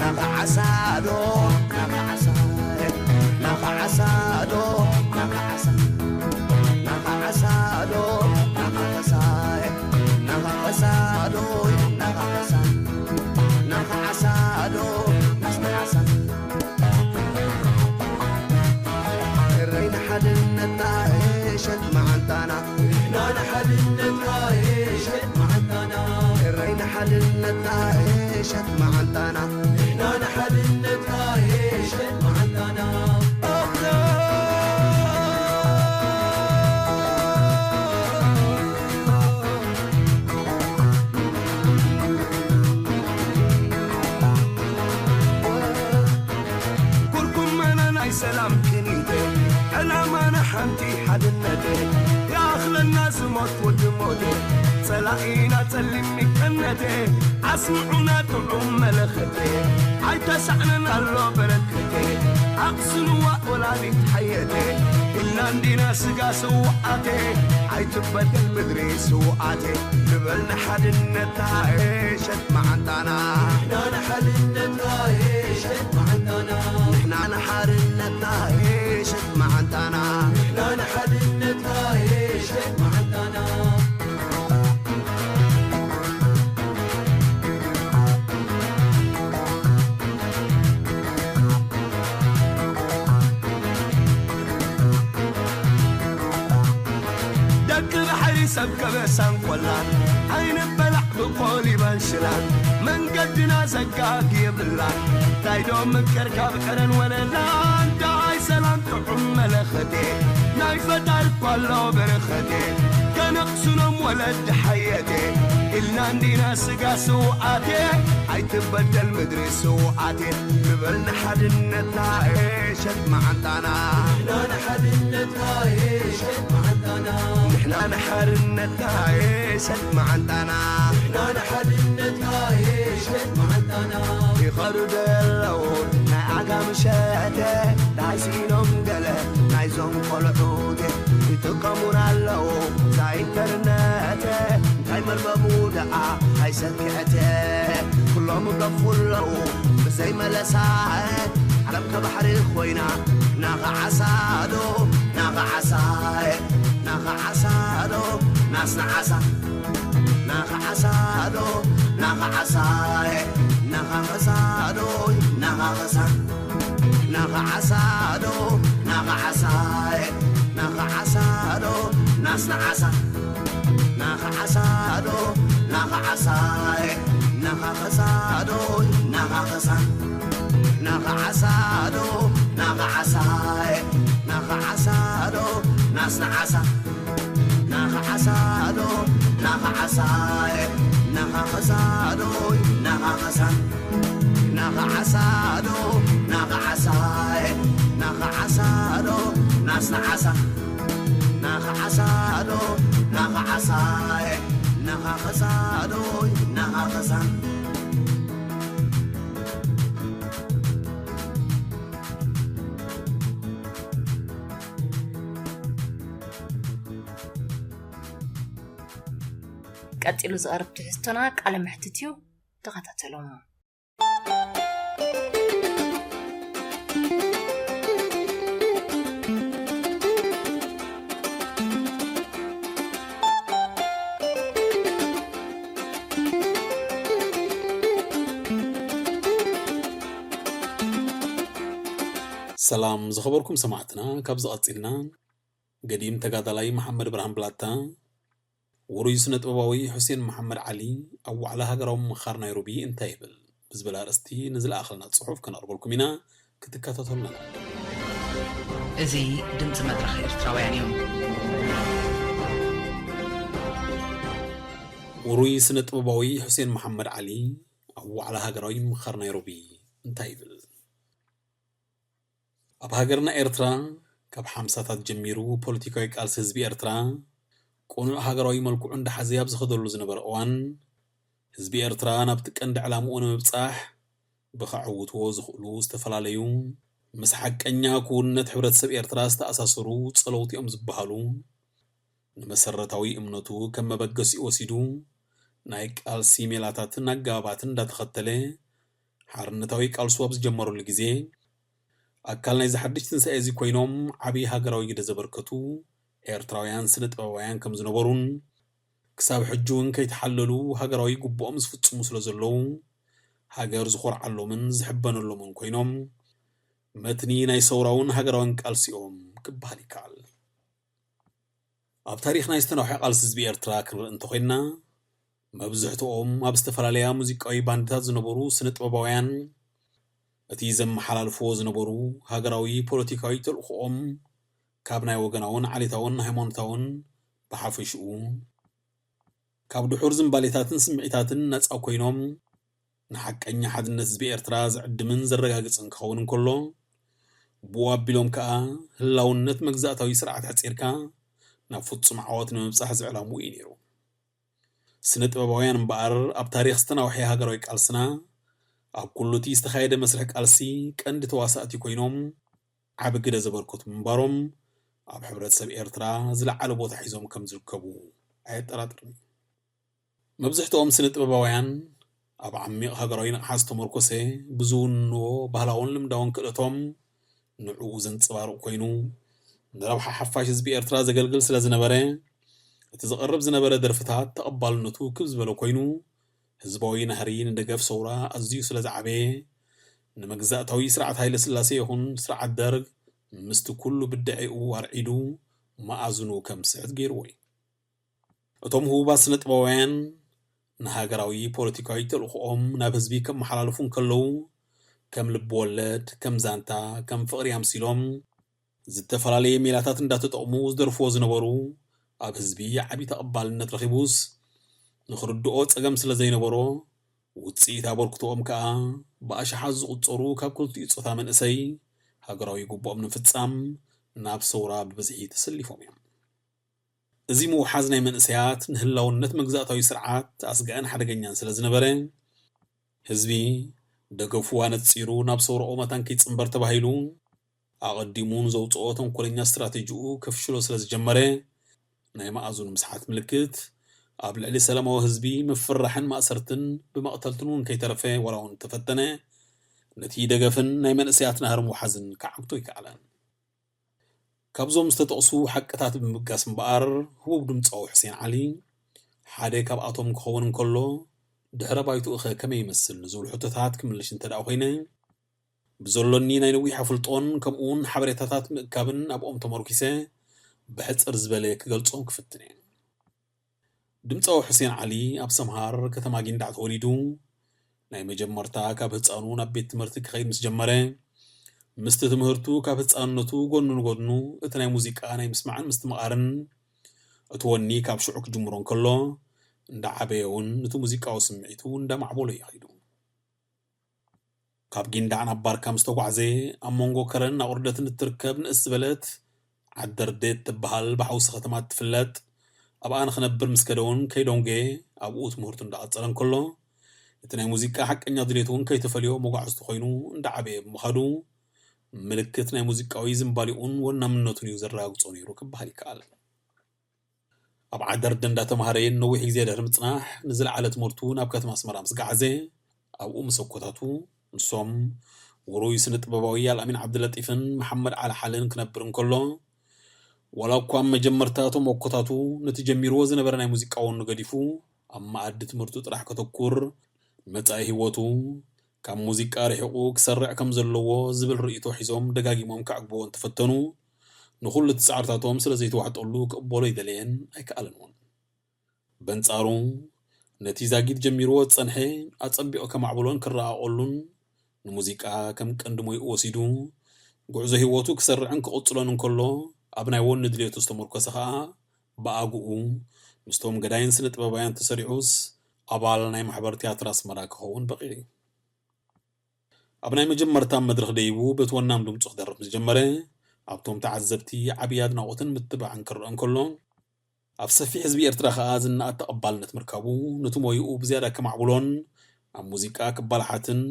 ናኻ ዓሳ ዶ፣ ናኻ ዓሳ፣ ናኻ ዓሳ ዶ፣ ናኻ ዓሳ፣ ናኻ ዓሳ ዶ፣ ናኻ ዓሳ፣ ናኻ ዓሳ ዶ፣ ናኻ ዓሳ፣ ናኻ ዓሳ ዶ፣ ናኻ ዓሳ። እረይ ንሓድነትና፣ እሸት መዓንጣና። ንሕና ንሓድነትና፣ እሸት መዓንጣና። ሓድነትና ሸት መዓንጣና፣ ንሕና ንሓድነትና ሸት መዓንጣና። ኩርኩም መነ ናይ ሰላም ክኒተ፣ ዕላማና ሓንቲ ሓድነተ፣ ይኣኽለና ዝሞት ወዲ ሞተ፣ ጸላኢና ጸሊም ይቀነተ፣ ኣስምዑና ጥዑም መለኸተ፣ ኣይተሳዕነን ኣሎ በረከተ፣ ኣቕስንዋ ወላዲት ሓየተ፣ ኢልና እንዲና ስጋ ስውኣተ፣ ኣይትበደል ምድሪ ስውኣተ፣ ንበል ንሓድነትና ሸት መዓንጣና። ንሕና ንሓድነትና ሸት መዓንጣና። ንሕና ንሓድነትና ሸት መዓንጣና። ንሕና ንሓድነትና ሸት መዓንጣና። ደቂ ባሕሪ ሰብ ከበሳን ቆላን፣ ኣይንበላዕ ብቆሊባን ሽላን፣ መንገድና ዘጋግ የብላን። እንታይ ዶ ምቅር ካብ ዕረን ወለላን፣ ደኣይ ሰላም ጥዑም መለኸቴ፣ ናይ ፈጣሪ እኳ ኣሎ በረኸቴ፣ ከነቕስኖም ወለዲ ሓየቴ፣ ኢልና እንዲና ስጋ ስውኣቴ፣ ኣይትበደል ምድሪ ስውኣቴ፣ ንበል ንሓድነትና ሸት መዓንጣና። ንሕና ንሓድነትና ሸት መዓንጣና። ንሕና ንሓድነትና ሸት መዓንጣና። ንሕና ንሓድነትና ሸት መዓንጣና። ይኸዱ ዶ የለዉ ናይ ዓጋም ሸተ፣ ዳይ ስኢኖም ገለ ናይዞም ቆልዑት ይጥቀሙና ኣለዉ። እዛ ኢንተርነት እንታይ መርበቡ ደኣ ኣይሰክዐተ፣ ኩሎም ገፉ ኣለዉ ብዘይ መለሳ። ዓለም ከባሕሪ ኮይና ናኸዓሳዶ ናኸዓሳ ናኸዓሳዶ ናስናዓሳ ናኸዓሳዶ ናኸዓሳ ናኸኸሳዶ ናኸኸሳ ናኸዓሳዶ ናኸዓሳ ናኸዓሳዶ ናስናዓሳ ናኸዓሳዶ ናኸዓሳ ናኸኸሳዶ ናኸኸሳ ናኸዓሳዶ ናኸዓሳ ናኸዓሳዶ ናስናዓሳ ናኸዓሳዶ ናኸዓሳ ናኸኸሳዶ ናኸኸሳ ናኸዓሳዶ ናኸዓሳ ናኸዓሳዶ ናስናዓሳ ናኸዓሳዶ ናኸዓሳ ናኸኸሳዶ ናኸኸሳ። ቀጺሉ ዝቐርብ ትሕዝቶና ቃለ መሕትት እዩ። ተኸታተሎም። ሰላም ዝኸበርኩም ሰማዕትና፣ ካብዚ ቀጺልና ገዲም ተጋዳላይ መሓመድ ብርሃን ብላታ፣ ውሩይ ስነ ጥበባዊ ሑሴን መሓመድ ዓሊ ኣብ ዋዕላ ሃገራዊ ምምኽኻር ናይሮቢ እንታይ ይብል ብዝብል ኣርእስቲ ንዝለኣኸልና ጽሑፍ ከነቕርበልኩም ኢና፣ ክትከታተሉና። እዚ ድምጺ መድረኽ ኤርትራውያን እዩ። ውሩይ ስነ ጥበባዊ ሑሴን መሓመድ ዓሊ ኣብ ዋዕላ ሃገራዊ ምምኽኻር ናይሮቢ እንታይ ይብል? ኣብ ሃገርና ኤርትራ፣ ካብ ሓምሳታት ጀሚሩ ፖለቲካዊ ቃልሲ ህዝቢ ኤርትራ ቅኑዕ ሃገራዊ መልክዑ እንዳሓዘ ኣብ ዝኸደሉ ዝነበረ እዋን፣ ህዝቢ ኤርትራ ናብቲ ቀንዲ ዕላምኡ ንምብጻሕ ብኸዕውትዎ ዝኽእሉ ዝተፈላለዩ ምስ ሓቀኛ ክውንነት ሕብረተሰብ ኤርትራ ዝተኣሳሰሩ ጸለውቲ እዮም ዝበሃሉ፣ ንመሰረታዊ እምነቱ ከም መበገሲኡ ወሲዱ ናይ ቃልሲ ሜላታትን ኣገባባትን እንዳተኸተለ ሓርነታዊ ቃልሱ ኣብ ዝጀመረሉ ግዜ፣ ኣካል ናይዚ ሓድሽ ትንሳኤ እዚ ኮይኖም ዓቢ ሃገራዊ ግደ ዘበርከቱ ኤርትራውያን ስነ ጥበባውያን ከም ዝነበሩን፣ ክሳብ ሕጂ እውን ከይተሓለሉ ሃገራዊ ግቡኦም ዝፍጽሙ ስለ ዘለዉ፣ ሃገር ዝኾርዓሎምን ዝሕበነሎምን ኮይኖም፣ መትኒ ናይ ሰውራውን ሃገራውን ቃልሲኦም ክበሃል ይከኣል። ኣብ ታሪኽ ናይ ዝተናውሐ ቃልሲ ህዝቢ ኤርትራ ክንርኢ እንተኾይንና፣ መብዝሕትኦም ኣብ ዝተፈላለያ ሙዚቃዊ ባንድታት ዝነበሩ ስነ ጥበባውያን፣ እቲ ዘመሓላልፍዎ ዝነበሩ ሃገራዊ ፖለቲካዊ ተልእኾኦም ካብ ናይ ወገናውን ዓሌታውን ሃይማኖታውን ብሓፈሽኡ ካብ ድሑር ዝንባሌታትን ስምዒታትን ነጻ ኮይኖም፣ ንሓቀኛ ሓድነት ህዝቢ ኤርትራ ዝዕድምን ዘረጋግጽን ክኸውን እንከሎ፣ ብኡ ኣቢሎም ከኣ ህላውነት መግዛእታዊ ስርዓት ሓጺርካ ናብ ፍጹም ዓወት ንምብጻሕ ዝዕላምኡ እዩ ነይሩ። ስነ ጥበባውያን እምበኣር ኣብ ታሪኽ ዝተናውሐ ሃገራዊ ቃልስና፣ ኣብ ኩሉ እቲ ዝተኻየደ መስርሕ ቃልሲ ቀንዲ ተዋሳእቲ ኮይኖም ዓቢ ግደ ዘበርከቱ ምንባሮም ኣብ ሕብረተሰብ ኤርትራ ዝለዓለ ቦታ ሒዞም ከም ዝርከቡ ኣየጠራጥርን እዩ። መብዝሕትኦም ስነ ጥበባውያን ኣብ ዓሚቕ ሃገራዊ ንቕሓት ዝተመርኮሰ ብዝውንዎ ባህላውን ልምዳውን ክእለቶም ንዕኡ ዘንጸባርቕ ኮይኑ፣ ንረብሓ ሓፋሽ ህዝቢ ኤርትራ ዘገልግል ስለ ዝነበረ፣ እቲ ዝቐርብ ዝነበረ ደርፍታት ተቐባልነቱ ክብ ዝበለ ኮይኑ፣ ህዝባዊ ናህሪ ንደገፍ ሰውራ ኣዝዩ ስለ ዝዓበየ፣ ንመግዛእታዊ ስርዓት ሃይለ ስላሴ ይኹን ስርዓት ደርግ ምስቲ ኩሉ ብድዔኡ ኣርዒዱ መኣዝኑ ከም ዝስሕት ገይርዎ እዩ። እቶም ህቡባት ስነ ጥበባውያን ንሃገራዊ ፖለቲካዊ ተልእኾኦም ናብ ህዝቢ ከመሓላልፉ እንከለዉ፣ ከም ልቢ ወለድ፣ ከም ዛንታ፣ ከም ፍቕሪ ኣምሲሎም፣ ዝተፈላለየ ሜላታት እንዳተጠቕሙ ዝደርፍዎ ዝነበሩ፣ ኣብ ህዝቢ ዓቢ ተቐባልነት ረኺቡስ፣ ንኽርድኦ ጸገም ስለ ዘይነበሮ፣ ውጽኢት ኣበርክቶኦም ከኣ ብኣሽሓት ዝቑጸሩ ካብ ክልቲኡ ጾታ መንእሰይ፣ ሃገራዊ ግቡኦም ንምፍጻም ናብ ሰውራ ብብዝሒ ተሰሊፎም እዮም። እዚ ምውሓዝ ናይ መንእሰያት ንህላውነት መግዛእታዊ ስርዓት ኣስጋእን ሓደገኛን ስለ ዝነበረ፣ ህዝቢ ደገፉ ኣነጺሩ ናብ ሰውራኦ መታን ከይጽንበር ተባሂሉ፣ ኣቐዲሙ ንዘውጽኦ ተንኮለኛ ስትራቴጂኡ ከፍሽሎ ስለ ዝጀመረ፣ ናይ መኣዝኑ ምስሓት ምልክት ኣብ ልዕሊ ሰላማዊ ህዝቢ ምፍርራሕን ማእሰርትን ብመቕተልትን እውን ከይተረፈ ዋላ እውን ተፈተነ፣ ነቲ ደገፍን ናይ መንእሰያት ናህሪ ምውሓዝን ክዓግቶ ኣይከኣለን። ካብዞም ዝተጠቕሱ ሓቅታት ብምብጋስ እምበኣር፣ ህቡብ ድምጻዊ ሑሴን ዓሊ ሓደ ካብኣቶም ክኸውን እንከሎ፣ ድሕረ ባይትኡኸ ከመይ ይመስል ንዝብሉ ሕቶታት ክምልሽ እንተ ደኣ ኮይነ፣ ብዘሎኒ ናይ ነዊሕ ኣፍልጦን ከምኡውን ሓበሬታታት ምእካብን ኣብኦም ተመርኪሰ ብሕጽር ዝበለ ክገልጾም ክፍትን እየ። ድምጻዊ ሑሴን ዓሊ ኣብ ሰምሃር ከተማ ጊንዳዕ ተወሊዱ። ናይ መጀመርታ ካብ ህጻኑ ናብ ቤት ትምህርቲ ክኸይድ ምስ ጀመረ፣ ምስቲ ትምህርቱ ካብ ህጻንነቱ ጎኑ ንጎኑ እቲ ናይ ሙዚቃ ናይ ምስማዕን ምስትምቓርን እቲ ወኒ ካብ ሽዑ ክጅምሮ እንከሎ፣ እንዳዓበየ እውን ነቲ ሙዚቃዊ ስምዒቱ እንዳማዕበሎ እዩ ከይዱ። ካብ ጊንዳዕ ናብ ባርካ ምስ ተጓዕዘ፣ ኣብ መንጎ ከረን ኣቑርደትን እትርከብ ንእስ ዝበለት ዓዲ ደርዴት ትበሃል ብሓውሲ ከተማ እትፍለጥ፣ ኣብኣ ንኽነብር ምስ ከደ እውን ከይደንጎየ ኣብኡ ትምህርቱ እንዳቐጸለ እንከሎ፣ እቲ ናይ ሙዚቃ ሓቀኛ ድሌቱ እውን ከይተፈልዮ መጓዕዝቲ ኮይኑ እንዳዓበየ ብምኻዱ፣ ምልክት ናይ ሙዚቃዊ ዝንባሌኡን ወናምነቱን እዩ ዘረጋግጾ ነይሩ ክበሃል ይከኣል። ኣብ ዓደርደ እንዳተምሃረ ነዊሕ ግዜ ድሕሪ ምጽናሕ፣ ንዝለዓለ ትምህርቱ ናብ ከተማ ኣስመራ ምስ ገዓዘ፣ ኣብኡ ምስ ኣኮታቱ፣ ንሶም ውሩይ ስነ ጥበባዊ ኣልኣሚን ዓብደለጢፍን መሓመድ ዓሊ ሓለን ክነብር እንከሎ፣ ዋላ እኳ ኣብ መጀመርታ እቶም ኣኮታቱ ነቲ ጀሚርዎ ዝነበረ ናይ ሙዚቃ ወኑ ገዲፉ፣ ኣብ መኣዲ ትምህርቱ ጥራሕ ከተኩር፣ መጻኢ ህይወቱ ካብ ሙዚቃ ርሒቑ ክሰርዕ ከም ዘለዎ ዝብል ርእይቶ ሒዞም ደጋጊሞም ከዕግብዎ እንተፈተኑ፣ ንኹሉ እቲ ጻዕርታቶም ስለ ዘይተዋሕጠሉ ክቕበሎ ኣይደለየን ኣይከኣለን እውን። በንጻሩ፣ ነቲ ዛጊት ጀሚርዎ ዝጸንሐ ኣጸቢቑ ከማዕብሎን ክረኣቐሉን፣ ንሙዚቃ ከም ቀንዲ ሞይኡ ወሲዱ፣ ጉዕዞ ህይወቱ ክሰርዕን ክቕጽሎን እንከሎ፣ ኣብ ናይ ወኒ ድሌቱ ዝተመርኮሰ ኸኣ ብኣግኡ ምስቶም ገዳይን ስነ ጥበባውያን ተሰሪዑስ ኣባል ናይ ማሕበር ትያትር ኣስመራ ክኸውን በቒዑ እዩ። ኣብ ናይ መጀመርታ መድረኽ ደይቡ በቲ ወናም ድምጹ ክደርፍ ምስ ጀመረ፣ ኣብቶም ተዓዘብቲ ዓብዪ ኣድናቖትን ምትብባዕን ክረአ እንከሎ፣ ኣብ ሰፊሕ ህዝቢ ኤርትራ ከኣ ዝነኣድ ተቐባልነት ምርካቡ፣ ነቲ ሞይኡ ብዝያዳ ከማዕብሎን ኣብ ሙዚቃ ክበላሓትን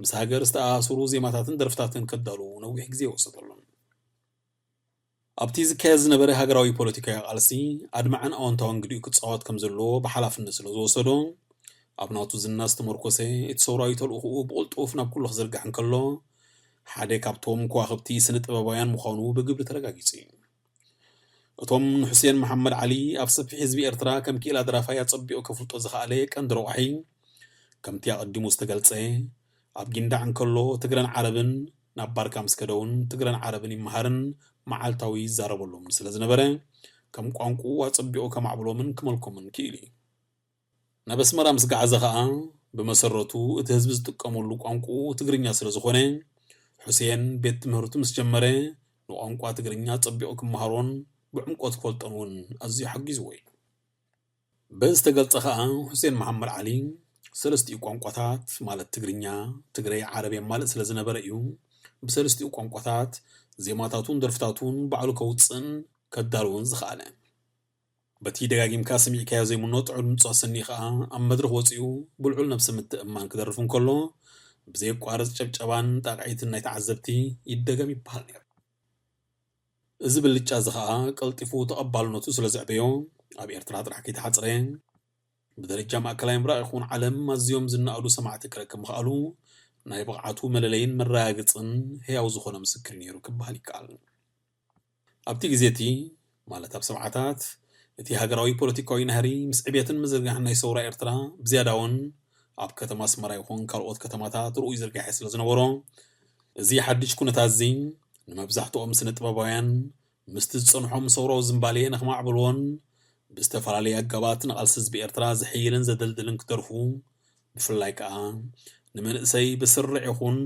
ምስ ሃገር ዝተኣሳሰሩ ዜማታትን ደርፍታትን ከዳሉ ነዊሕ ግዜ ወሰደሉ። ኣብቲ ዝካየድ ዝነበረ ሃገራዊ ፖለቲካዊ ቃልሲ ኣድማዕን ኣወንታውን ግዲኡ ክጻወት ከም ዘለዎ ብሓላፍነት ስለ ዝወሰዶ፣ ኣብ ናቱ ዝና ዝተመርኮሰ እቲ ሰውራዊ ተልእኾኡ ብቕልጡፍ ናብ ኩሉ ክዝርጋሕ እንከሎ፣ ሓደ ካብቶም ከዋኽብቲ ስነ ጥበባውያን ምዃኑ ብግብሪ ተረጋጊጹ እዩ። እቶም ንሑሴን መሓመድ ዓሊ ኣብ ሰፊሕ ህዝቢ ኤርትራ ከም ክኢላ ደራፋይ ኣጸቢቑ ከፍልጦ ዝኸኣለ ቀንዲ ረቋሒ፣ ከምቲ ኣቐዲሙ ዝተገልጸ፣ ኣብ ጊንዳዕ እንከሎ ትግረን ዓረብን፣ ናብ ባርካ ምስ ከደ እውን ትግረን ዓረብን ይመሃርን መዓልታዊ ይዛረበሎምን ስለ ዝነበረ፣ ከም ቋንቋኡ ኣጸቢቑ ከማዕብሎምን ክመልኮምን ክኢሉ እዩ። ናብ ኣስመራ ምስ ገዓዘ ኸኣ፣ ብመሰረቱ እቲ ህዝቢ ዝጥቀመሉ ቋንቋኡ ትግርኛ ስለ ዝኾነ፣ ሑሴን ቤት ትምህርቱ ምስ ጀመረ፣ ንቋንቋ ትግርኛ ጸቢቑ ክመሃሮን ብዕምቆት ክፈልጦን እውን ኣዝዩ ሓጊዝዎ እዩ። በዚ ዝተገልጸ ኸኣ፣ ሑሴን መሓመድ ዓሊ ሰለስቲኡ ቋንቋታት፣ ማለት ትግርኛ፣ ትግረ፣ ዓረብ የማልእ ስለ ዝነበረ እዩ፣ ብሰለስቲኡ ቋንቋታት ዜማታቱን ደርፍታቱን ባዕሉ ከውጽእን ከዳልውን ዝኸኣለ። በቲ ደጋጊምካ ሰሚዕካዮ ዘይምኖ ጥዑም ድምጹ ኣሰንዩ ኸኣ፣ ኣብ መድረኽ ወጺኡ ብልዑል ነብሰ ምትእምማን ክደርፍ እንከሎ፣ ብዘየቋርጽ ጨብጨባን ጣቕዒትን ናይ ተዓዘብቲ ይደገም ይበሃል ነይሩ። እዚ ብልጫ እዚ ኸኣ ቀልጢፉ ተቐባልነቱ ስለ ዘዕበዮ፣ ኣብ ኤርትራ ጥራሕ ከይተሓጽረ፣ ብደረጃ ማእከላይ ምብራቕ ይኹን ዓለም ኣዝዮም ዝነኣዱ ሰማዕቲ ክረክብ ምኽኣሉ፣ ናይ ብቕዓቱ መለለይን መረጋገጽን ህያው ዝኾነ ምስክር ነይሩ ክበሃል ይከኣል። ኣብቲ ግዜ እቲ፣ ማለት ኣብ ሰብዓታት፣ እቲ ሃገራዊ ፖለቲካዊ ናህሪ ምስ ዕብየትን ምዝርጋሕን ናይ ሰውራ ኤርትራ ብዝያዳ እውን ኣብ ከተማ ኣስመራ ይኹን ካልኦት ከተማታት ርኡይ ዝርጋሐ ስለ ዝነበሮ፣ እዚ ሓድሽ ኩነታት እዚ ንመብዛሕትኦም ስነ ጥበባውያን ምስቲ ዝጸንሖም ሰውራዊ ዝንባሌ ንኸማዕብልዎን ብዝተፈላለየ ኣገባት ንቓልሲ ህዝቢ ኤርትራ ዘሕይልን ዘደልድልን ክደርፉ፣ ብፍላይ ከኣ ንመንእሰይ ብስርዕ ይኹን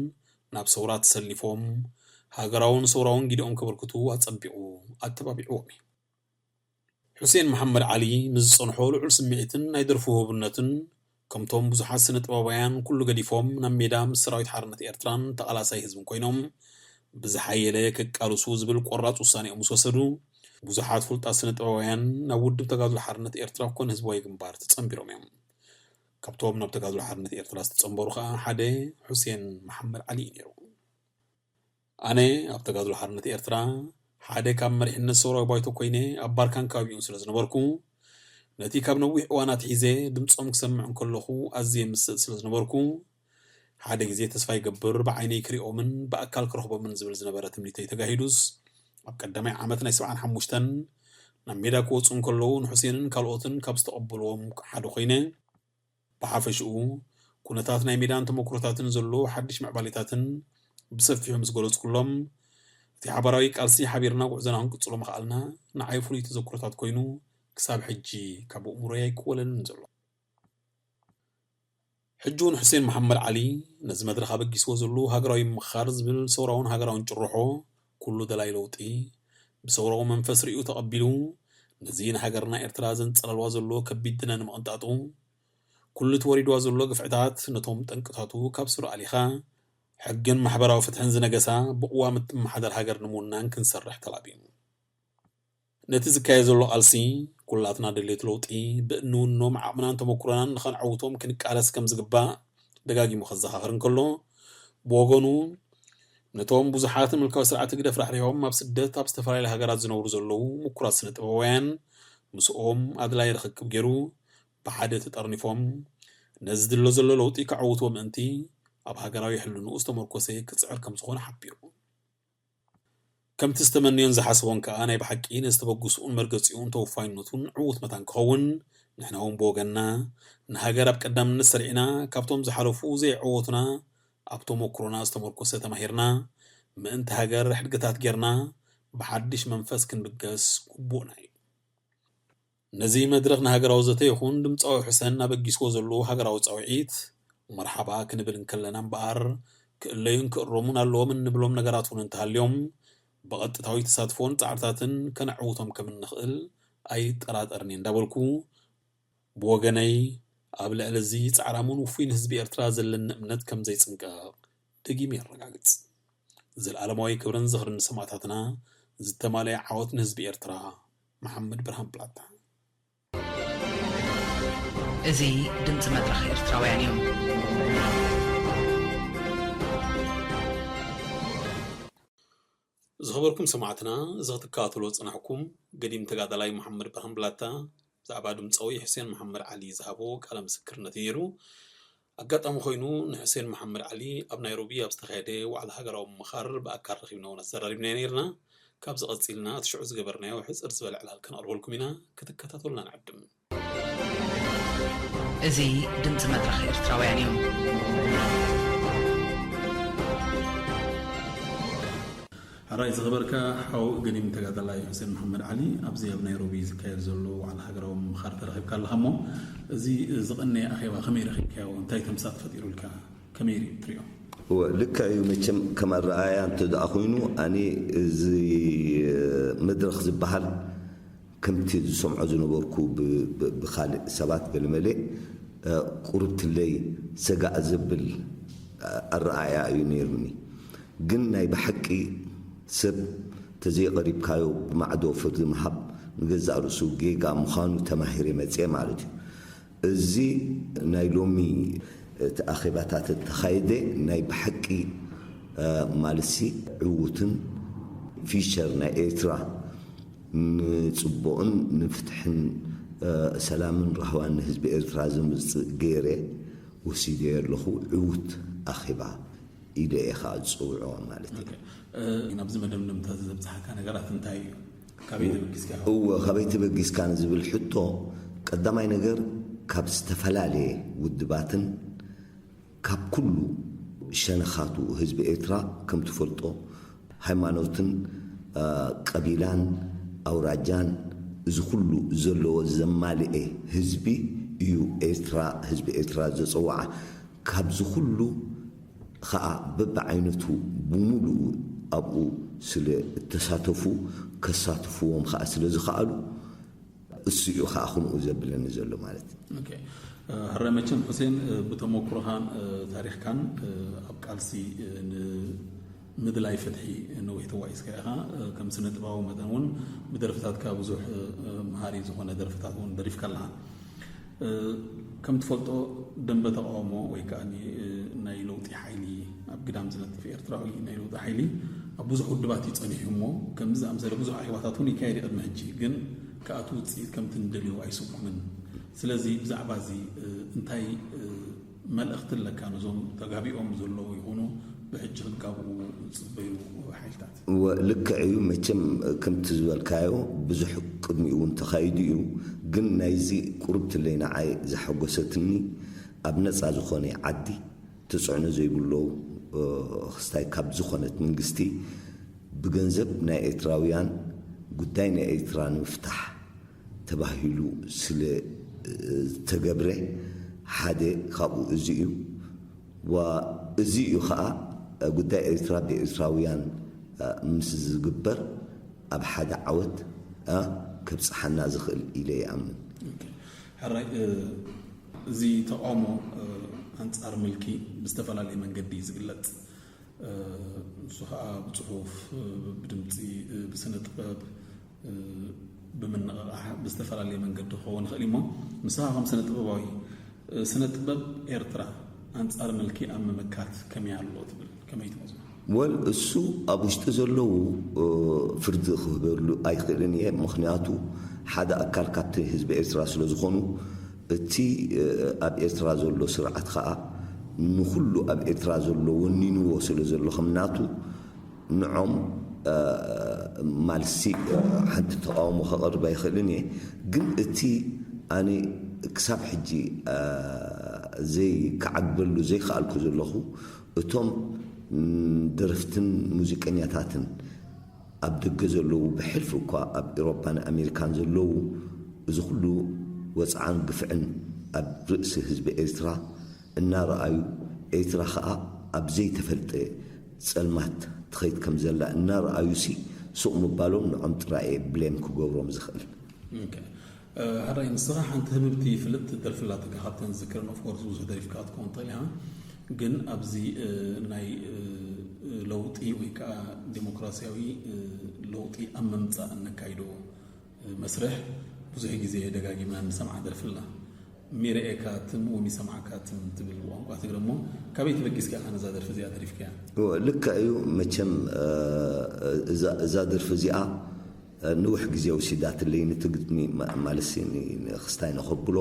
ናብ ሰውራ ተሰሊፎም ሃገራውን ሰውራውን ጊደኦም ከበርክቱ ኣጸቢቑ ኣተባቢዕዎም እዩ። ሑሴን መሓመድ ዓሊ ምስ ዝጸንሖ ልዑል ስምዒትን ናይ ደርፉ ህቡብነትን፣ ከምቶም ብዙሓት ስነ ጥበባውያን ኩሉ ገዲፎም ናብ ሜዳ ምስ ሰራዊት ሓርነት ኤርትራን ተቓላሳይ ህዝብን ኮይኖም ብዝሓየለ ከቃልሱ ዝብል ቆራጽ ውሳኔኦም ምስ ወሰዱ፣ ብዙሓት ፍሉጣት ስነ ጥበባውያን ናብ ውድብ ተጋድሎ ሓርነት ኤርትራ ኮነ ህዝባዊ ግንባር ተጸንቢሮም እዮም። ካብቶም ናብ ተጋድሎ ሓርነት ኤርትራ ዝተጸንበሩ ከኣ ሓደ ሑሴን መሓመድ ዓሊ እዩ ነይሩ። ኣነ ኣብ ተጋድሎ ሓርነት ኤርትራ ሓደ ካብ መሪሕነት ሰውራዊ ባይቶ ኮይነ ኣብ ባርካን ከባቢኡን ስለ ዝነበርኩ፣ ነቲ ካብ ነዊሕ እዋን ኣትሒዘ ድምጾም ክሰምዕ እንከለኹ ኣዝየ ምስጥ ስለ ዝነበርኩ፣ ሓደ ግዜ ተስፋ ይገብር ብዓይነይ ክሪኦምን ብኣካል ክረኽቦምን ዝብል ዝነበረ ትምኒተይ ተጋሂዱስ፣ ኣብ ቀዳማይ ዓመት ናይ ሰብዓን ሓሙሽተን ናብ ሜዳ ክወጹ እንከለዉ ንሑሴንን ካልኦትን ካብ ዝተቐበልዎም ሓደ ኮይነ። ብሓፈሽኡ፣ ኩነታት ናይ ሜዳን ተመኩሮታትን ዘሎ ሓድሽ ምዕባሌታትን ብሰፊሑ ምስ ገለጽኩሎም፣ እቲ ሓባራዊ ቃልሲ ሓቢርና ጉዕዞና ክንቅጽሎ ምኽኣልና ንዓይ ፍሉይ ተዘክሮታት ኮይኑ፣ ክሳብ ሕጂ ካብ ኣእምሮይ ኣይክወለንን ዘሎ። ሕጂ እውን ሑሴን መሓመድ ዓሊ ነዚ መድረኽ ኣበጊስዎ ዘሎ ሃገራዊ ምምኽኻር ዝብል ሰውራውን ሃገራውን ጭርሖ፣ ኩሉ ደላይ ለውጢ ብሰውራዊ መንፈስ ርእዩ ተቐቢሉ፣ ነዚ ንሃገርና ኤርትራ ዘንጸላልዋ ዘሎ ከቢድ ድነ ንምቕንጣጡ፣ ኩሉ እቲ ወሪድዋ ዘሎ ግፍዕታት ነቶም ጠንቅታቱ ካብ ስሩ ኣሊኻ፣ ሕግን ማሕበራዊ ፍትሕን ዝነገሳ ብቕዋም እትመሓደር ሃገር ንምውናን ክንሰርሕ ተላብዩ። ነቲ ዝካየድ ዘሎ ቃልሲ፣ ኩላትና ደለይቲ ለውጢ ብእንውኖም ዓቕምናን ተመኩሮናን ንኸነዕውቶም ክንቃለስ ከም ዝግባእ ደጋጊሙ ከዘኻኽር እንከሎ፣ ብወገኑ፣ ነቶም ብዙሓት ንምልካዊ ስርዓት ህግደፍ ራሕሪሖም ኣብ ስደት ኣብ ዝተፈላለዩ ሃገራት ዝነብሩ ዘለዉ ምኩራት ስነ ጥበባውያን፣ ምስኦም ኣድላይ ርኽክብ ገይሩ፣ ብሓደ ተጠርኒፎም፣ ነዚ ዝድሎ ዘሎ ለውጢ ከዕውትዎ ምእንቲ፣ ኣብ ሃገራዊ ሕልንኡ ዝተመርኮሰ ክጽዕር ከም ዝኾነ ሓቢሩ። ከምቲ ዝተመንዮን ዝሓሰቦን ከኣ ናይ ብሓቂ ነዚ ተበግስኡን መርገጺኡን ተወፋይነቱን ዕዉት መታን ክኸውን፣ ንሕና እውን ብወገንና ንሃገር ኣብ ቀዳምነት ሰሪዕና፣ ካብቶም ዝሓለፉ ዘይዕወቱና ኣብ ተመኩሮና ዝተመርኮሰ ተማሂርና፣ ምእንቲ ሃገር ሕድግታት ጌርና ብሓድሽ መንፈስ ክንብገስ ግቡእና እዩ። ነዚ መድረኽ ንሃገራዊ ዘተ ይኹን ድምጻዊ ሕሰን ኣበጊስዎ ዘለዉ ሃገራዊ ጻውዒት መርሓባ ክንብል እንከለና እምበኣር፣ ክእለዩን ክእረሙን ኣለዎም እንብሎም ነገራት እውን እንተሃልዮም፣ ብቐጥታዊ ተሳትፎን ጻዕርታትን ከነዕውቶም ከም እንኽእል ኣይጠራጠርን እየ እንዳበልኩ፣ ብወገነይ ኣብ ልዕሊ እዚ ጻዕራሙን ውፉይን ህዝቢ ኤርትራ ዘለኒ እምነት ከም ዘይጽንቀቕ ደጊመ የረጋግጽ። ዘለኣለማዊ ክብርን ዝኽርን ንሰማእታትና፣ ዝተማልአ ዓወት ንህዝቢ ኤርትራ። መሓመድ ብርሃን ፕላታ። እዚ ድምጺ መድረኽ ኤርትራውያን እዩ። ዝኸበርኩም ሰማዕትና፣ እዚ ክትከታተልዎ ዝጸናሕኩም ገዲም ተጋዳላይ መሓመድ ብርሃን ብላታ ብዛዕባ ድምጻዊ ሕሴን መሓመድ ዓሊ ዝሃቦ ቃለ ምስክርነት እዩ ነይሩ። ኣጋጣሚ ኮይኑ ንሕሴን መሓመድ ዓሊ ኣብ ናይሮቢ ኣብ ዝተኻየደ ዋዕላ ሃገራዊ ምምኻር ብኣካል ረኺብናዮ ኣዘራሪብናዮ ነይርና። ካብዚ ቀጺልና እቲ ሽዑ ዝገበርናዮ ሕጽር ዝበለ ዕላል ከነቕርበልኩም ኢና። ክትከታተሉና ንዕድም። እዚ ድምጺ መድረኽ ኤርትራውያን እዩ። ራይ ዝኸበርካ ሓው ገዲም ተጋዳላይ ሑሴን መሓመድ ዓሊ፣ ኣብዚ ኣብ ናይሮቢ ዝካየድ ዘሎ ዋዕላ ሃገራዊ ምምኻር ተረኺብካ ኣለኻ እሞ፣ እዚ ዝቐነየ ኣኼባ ከመይ ረኺብካዮ? እንታይ ተምሳጥ ፈጢሩልካ? ከመይ ትሪኦ? እወ፣ ልክዕ እዩ። መቸም ከም ኣረኣእያ እንተ ደኣ ኮይኑ፣ ኣነ እዚ መድረኽ ዝበሃል ከምቲ ዝሰምዖ ዝነበርኩ ብ-፣ ብ-፣ ብኻልእ ሰባት ገለመለ፣ እ፣ ቁርብትለይ ሰጋእ ዘብል ኣረኣእያ እዩ ነይሩኒ። ግን ናይ ብሓቂ ሰብ ተዘይቐሪብካዮ ብማዕዶ ፍርዲ ምሃብ ንገዛእ ርእሱ ጌጋ ምዃኑ ተማሂረ መጽየ ማለት እዩ። እዚ ናይ ሎሚ እቲ ኣኼባታት እተኻየደ ናይ ብሓቂ፣ እ፣ ማለትሲ ዕዉትን ፊቸር ናይ ኤርትራ ንጽቡቕን ንፍትሕን፣ እ፣ ሰላምን ራህዋን ንህዝቢ ኤርትራ ዘምጽእ ገይረ ወሲደዮ ኣለኹ። ዕዉት ኣኼባ ኢለ እየ ኸዓ ዝጽውዖ ማለት እዩ። ኦኬ። እ፣ ናብዚ መደምደምታ ዘብጽሓካ ነገራት እንታይ እዩ? ካበይ ተበጊስካ? እወ፣ ካበይ ተበጊስካ ንዝብል ሕቶ፣ ቀዳማይ ነገር ካብ ዝተፈላለየ ውድባትን ካብ ኩሉ ሸነኻቱ ህዝቢ ኤርትራ ከም ትፈልጦ ሃይማኖትን፣ እ፣ ቀቢላን ኣውራጃን እዚ ኩሉ ዘለዎ ዘማልኤ ህዝቢ እዩ ኤርትራ፣ ህዝቢ ኤርትራ ዘጸውዓ። ካብዚ ኩሉ ኸኣ በብዓይነቱ ብምሉኡ ኣብኡ ስለ እተሳተፉ፣ ከሳትፍዎም ኸኣ ስለ ዝኸኣሉ፣ እሱ እዩ ኸኣ ክንኡ ዘብለኒ ዘሎ ማለት እዩ። ኦኬ። እ፣ ሕራይ መቸም ሑሴን፣ እ፣ ብተመኩሮኻን፣ እ፣ ታሪኽካን፣ እ፣ ኣብ ቃልሲ፣ እ፣ ንምድላይ ፍትሒ ነዊሕ ተጓዒዝካ ኢኻ። እ፣ ከም ስነ ጥበባዊ መጠን እውን ብደርፍታትካ ብዙሕ፣ እ፣ እ፣ መሃሪ ዝኾነ ደርፍታት እውን ደሪፍካ ኣለኻ። እ፣ ከም ትፈልጦ ደንበ ተቃውሞ ወይ ከኣ ኒ-፣ እ፣ ናይ ለውጢ ሓይሊ፣ ኣብ ግዳም ዝነጥፍ ኤርትራዊ ናይ ለውጢ ሓይሊ ኣብ ብዙሕ ውድባት እዩ ጸኒሑ እሞ፣ ከምዚ ዝኣመሰለ ብዙሕ ኣኼባታት እውን ይካየድ እዩ ቅድሚ ሕጂ። ግን ከኣ እቲ ውጽኢት ከምቲ ንደልዮ ኣይስጉምን። ስለዚ ብዛዕባ እዚ፣ እ፣ እንታይ፣ እ፣ መልእኽቲ ኣለካ ነዞም ተጋቢኦም ዘለዉ ይኹኑ ብሕጂ ክጋብኡ ዝጽበዩ ሓይልታት? እወ፣ ልክዕ እዩ። መቸም ከምቲ ዝበልካዮ ብዙሕ ቅድሚኡ እውን ተኻይዱ እዩ። ግን ናይዚ ቁርብትለይ ንዓይ ዘሐጎሰትኒ ኣብ ነጻ ዝኾነ ዓዲ ተጽዕኖ ዘይብሎ፣ እ፣ ክስታይ ካብ ዝኾነት መንግስቲ ብገንዘብ ናይ ኤርትራውያን ጉዳይ ናይ ኤርትራ ንምፍታሕ ተባሂሉ ስለ፣ እ፣ ዝተገብረ ሓደ ካብኡ እዚ እዩ። ዋ፣ እዚ እዩ ኸኣ፣ እ፣ ጉዳይ ኤርትራ ብኤርትራውያን፣ እ፣ ምስ ዝግበር ኣብ ሓደ ዓወት፣ እ፣ ከብጽሓና ዝኽእል ኢለ ይኣምን። ኦኬ። ሕራይ፣ እ፣ እዚ ተቃውሞ፣ እ፣ ኣንጻር ምልኪ ብዝተፈላለየ መንገዲ እዩ ዝግለጽ። እ፣ ንሱ ኸኣ ብጽሑፍ፣ እ፣ ብድምጺ፣ እ፣ ብስነ ጥበብ፣ እ፣ ብምንቕቓሕ ብዝተፈላለየ መንገዲ ክኸውን ይኽእል እዩ እሞ፣ ንስኻ ከም ስነ ጥበባዊ፣ እ፣ ስነ ጥበብ ኤርትራ ኣንጻር ምልኪ ኣብ ምምካት ከመይ ኣሎ ትብል? ከመይ ትመዝኖ? ወል፣ እሱ ኣብ ውሽጢ ዘለዉ፣ እ፣ ፍርዲ ክህበሉ ኣይክእልን እየ። ምኽንያቱ ሓደ ኣካል ካብቲ ህዝቢ ኤርትራ ስለ ዝኾኑ፣ እቲ፣ እ፣ ኣብ ኤርትራ ዘሎ ስርዓት ኸኣ ንኹሉ ኣብ ኤርትራ ዘሎ ወኒንዎ ስለ ዘሎ ከም ናቱ፣ ንዖም፣ እ፣ ማልሲ፣ እ፣ ሓንቲ ተቃውሞ ከቕርብ ኣይኽእልን እየ። ግን እቲ ኣነ ክሳብ ሕጂ፣ እ፣ ዘይከዓግበሉ ዘይከኣልኩ ዘለኹ፣ እቶም፣ ም፣ ደረፍትን ሙዚቀኛታትን ኣብ ደገ ዘለዉ፣ ብሕልፊ እኳ ኣብ ኤውሮጳን ኣሜሪካን ዘለዉ፣ እዚ ኩሉ ወጽዓን ግፍዕን ኣብ ርእሲ ህዝቢ ኤርትራ እናረኣዩ፣ ኤርትራ ኸኣ ኣብ ዘይተፈልጠ ጸልማት ትኸይድ ከም ዘላ እናረኣዩሲ፣ ሱቕ ምባሎም ንዖም ጥራይ እየ ብሌም ክገብሮም ዝኽእል። ኦኬ። እ፣ ሕራይ፣ ንስኻ ሓንቲ ህብብቲ ፍልጥቲ ደርፊ ኣላትካ፣ ካብተን ዝዝክረን፣ ኦፍ ኮርስ፣ ብዙሕ ደሪፍካ ክትከውን ትኽእል ኢኻ። ግን ኣብዚ፣ እ፣ ናይ፣ እ፣ ለውጢ ወይ ከዓ ዴሞክራሲያዊ፣ እ፣ ለውጢ ኣብ ምምጻእ እነካይዶ፣ እ፣ መስርሕ ብዙሕ ግዜ ደጋጊምና እንሰምዓ ደርፊ ኣላ። ሚረኤካ ትም ወሚሰማዕካ ትም ትብል ብቋንቋ ትግረ እሞ፣ ካበይ ተበጊስካ ኢኻ ነዛ ደርፊ እዚኣ ደሪፍካያ? እወ፣ ልክዕ እዩ። መቸም፣ እ፣ እዛ፣ እዛ ደርፊ እዚኣ፣ እ፣ ነዊሕ ግዜ ወሲዳትለይ ነቲ ግጥሚ ማ-፣ ማለትሲ ን-፣ ንክስታይ ንኸብሎ።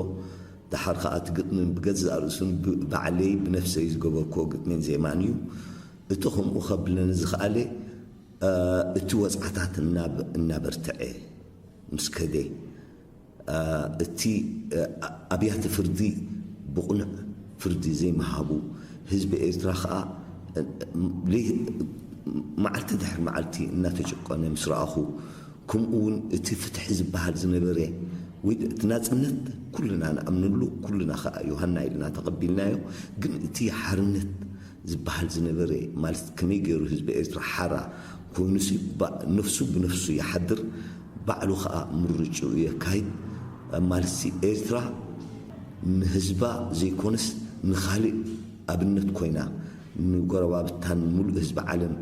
ደሓር ከኣ እቲ ግጥሚ ብገዛእ ርእሱን ብ-፣ ባዕለይ ብነፍሰይ ዝገበርክዎ ግጥሜን ዜማን እዩ። እቲ ከምኡ ከብለኒ ዝኸኣለ፣ እ፣ እቲ ወጽዓታት እናብ-፣ እናበርትዐ ምስ ከደ፣ እ፣ እቲ፣ እ፣ ኣብያተ ፍርዲ ብቕኑዕ ፍርዲ ዘይምሃቡ፣ ህዝቢ ኤርትራ ኸኣ፣ እ፣ ለይ-፣ መዓልቲ ድሕሪ መዓልቲ እናተጨቆነ ምስ ረኣኹ፣ ከምኡ እውን እቲ ፍትሒ ዝበሃል ዝነበረ ወይ እቲ ናጽነት ኩልና ንኣምነሉ፣ ኩልና ከዓ ዮሃና ኢልና ተቐቢልናዮ። ግን እቲ ሓርነት ዝበሃል ዝነበረ፣ ማለት ከመይ ገይሩ ህዝቢ ኤርትራ ሓራ ኮይኑሲ፣ ባ-፣ ነፍሱ ብነፍሱ ይሓድር፣ ባዕሉ ከዓ ምርጭኡ የካይድ። ማለትሲ ኤርትራ ንህዝባ ዘይኮነስ ንኻልእ ኣብነት ኮይና፣ ንጎረባብታን ምሉእ ህዝቢ ዓለም፣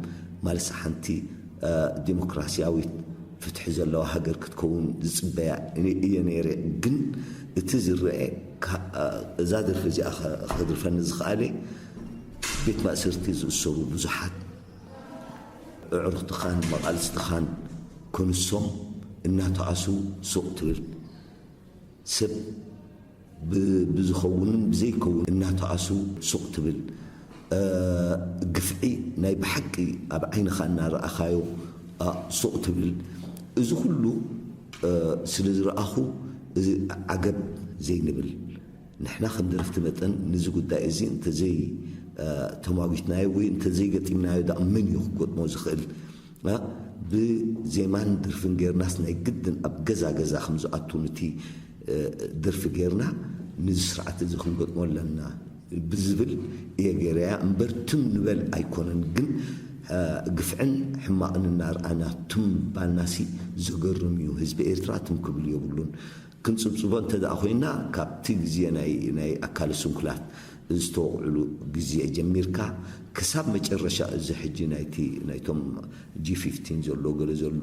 ማለትሲ ሓንቲ ዲሞክራሲያዊት ፍትሒ ዘለዋ ሃገር ክትከውን ዝጽበያ እየ ነይረ። ግን እቲ ዝረአ፣ እዛ ደርፊ እዚኣ ከድርፈኒ ዝኸኣለ፣ ቤት ማእሰርቲ ዝእሰሩ ብዙሓት ኣዕሩኽትኻን መቓልስትኻን ክንሶም እናተኣሱ ሱቕ ትብል፣ ሰብ ብዝኸውንን ብዘይከውን እናተኣሱ ሱቕ ትብል፣ ግፍዒ ናይ ብሓቂ ኣብ ዓይንኻ እናረኣኻዮ ሱቕ ትብል፣ እዚ ኩሉ ስለ ዝረኣኹ፣ እዚ ዓገብ ዘይንብል፣ ንሕና ከም ደረፍቲ መጠን ነዚ ጉዳይ እዚ እንተዘይ ተማጒትናዮ ወይ እንተዘይገጢምናዮ፣ ደኣ መን እዩ ክገጥሞ ዝኽእል? ብዜማን ደርፍን ጌርናስ ናይ ግድን ኣብ ገዛ ገዛ ከም ዝኣቱ ንቲ ደርፊ ጌርና፣ ነዚ ስርዓት እዚ ክንገጥሞ ኣለና ብዝብል እየ ገይረያ እምበር፣ ትም ንበል ኣይኮነን። ግን ግፍዕን ሕማቕን እናርኣና ትም ባልናሲ ዘገርም እዩ። ህዝቢ ኤርትራ ትም ክብል የብሉን። ክንጽብጽቦ እንተ ደኣ ኮይና፣ ካብቲ ግዜ ናይ ኣካለ ስንኩላት ዝተወቕዕሉ ግዜ ጀሚርካ፣ ክሳብ መጨረሻ እዚ ሕጂ ናይቲ ናይቶም ጂ ፊፍቲን ዘሎ፣ ገለ ዘሎ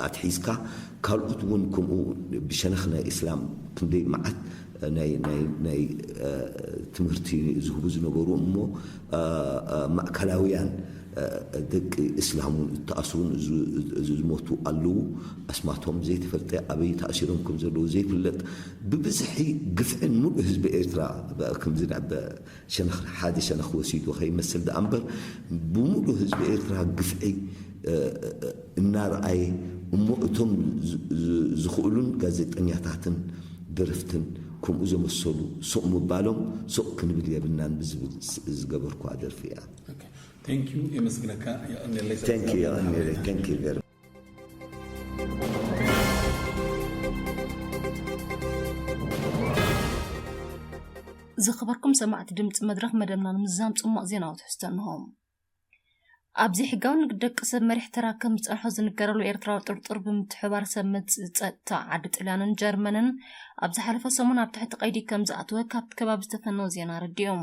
ኣትሒዝካ፣ ካልኦት እውን ከምኡ ብሸነኽ ናይ እስላም ክንደይ መዓት ናይ ትምህርቲ ዝህቡ ዝነበሩ እሞ፣ ማእከላውያን ደቂ እስላም እውን እተኣስሩን ዝሞቱ ኣለዉ። ኣስማቶም ዘይተፈልጠ፣ ኣበይ ተኣሲሮም ከም ዘለዉ ዘይፍለጥ፣ ብብዝሒ ግፍዕን ሙሉእ ህዝቢ ኤርትራ ከምዚ ንዕበ ሸነኽ፣ ሓደ ሸነኽ ወሲዱ ከይመስል ደኣ እምበር፣ ብሙሉእ ህዝቢ ኤርትራ ግፍዒ እናረኣየ እሞ፣ እቶም ዝኽእሉን ጋዜጠኛታትን ደረፍትን ከምኡ ዘመሰሉ ሱቕ ምባሎም፣ ሱቕ ክንብል የብልናን ብዝብል ዝገበርኩዋ ደርፊ እያ። Thank you። የመስግነካ። የቐንየለይ። Thank you፣ የቐንየለይ። Thank you very ዝኸበርኩም ሰማዕቲ ድምፂ መድረኽ፣ መደብና ንምዝዛም ፅሙቕ ዜናዊ ትሕዝቶ እንሆ። ኣብ ዘይሕጋዊ ንግዲ ደቂ ሰብ መሪሕ ተራ ከም ዝፀንሖ ዝንገረሉ ኤርትራዊ ጥርጡር ብምትሕብባር ሰብ መፅእ ፀጥታ ዓዲ ጥልያንን ጀርመንን ኣብ ዝሓለፈ ሰሙን ኣብ ትሕቲ ቀይዲ ከም ዝኣተወ ካብቲ ከባቢ ዝተፈነወ ዜና ኣረዲኡ።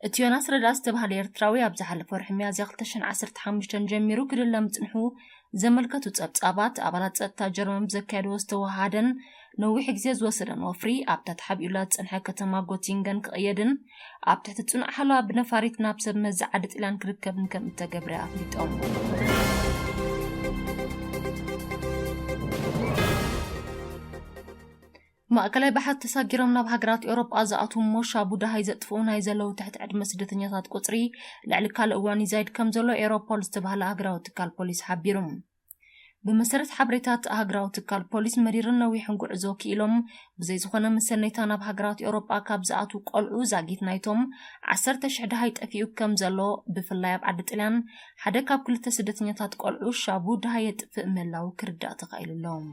እቲ ዮናስ ረዳ ዝተባህለ ኤርትራዊ ኣብ ዝሓለፈ ወርሒ ሚያዝያ ክልተ ሽሕን ዓሰርተ ሓሙሽተን ጀሚሩ ክድለ ምጽንሑ ዘመልከቱ ጸብጻባት፣ ኣባላት ጸጥታ ጀርመን ብዘካየድዎ ዝተወሃሃደን ነዊሕ ግዜ ዝወሰደን ወፍሪ ኣብታ ተሓቢኡላ ዝጸንሐ ከተማ ጎቲንገን ክቕየድን ኣብ ትሕቲ ጽኑዕ ሓለዋ ብነፋሪት ናብ ሰብ መዚ ዓዲ ጥልያን ክርከብን ከም እተገብረ ኣፍሊጦም። ማእከላይ ባሕሪ ተሳጊሮም ናብ ሃገራት ኤውሮጳ ዝኣትዉ እሞ ሻቡ ደሃይ ዘጥፍኡ ናይ ዘለዉ ትሕቲ ዕድመ ስደተኛታት ቁጽሪ ልዕሊ ካልእ እዋን ይዛይድ ከም ዘሎ ኤውሮፖል ዝተባህለ ሃገራዊ ትካል ፖሊስ ሓቢሩ። ብመሰረት ሓበሬታ እቲ ሃገራዊ ትካል ፖሊስ፣ መሪርን ነዊሕን ጉዕዞ ክኢሎም ብዘይ ዝኾነ መሰነይታ ናብ ሃገራት ኤውሮጳ ካብ ዝኣትዉ ቆልዑ ዛጊት ናይቶም ዓሰርተ ሽሕ ደሃይ ጠፊኡ ከም ዘሎ፣ ብፍላይ ኣብ ዓዲ ጥልያን ሓደ ካብ ክልተ ስደተኛታት ቆልዑ ሻቡ ደሃይ የጥፍእ ምህላዉ ክርዳእ ተኻኢሉ ኣሎ።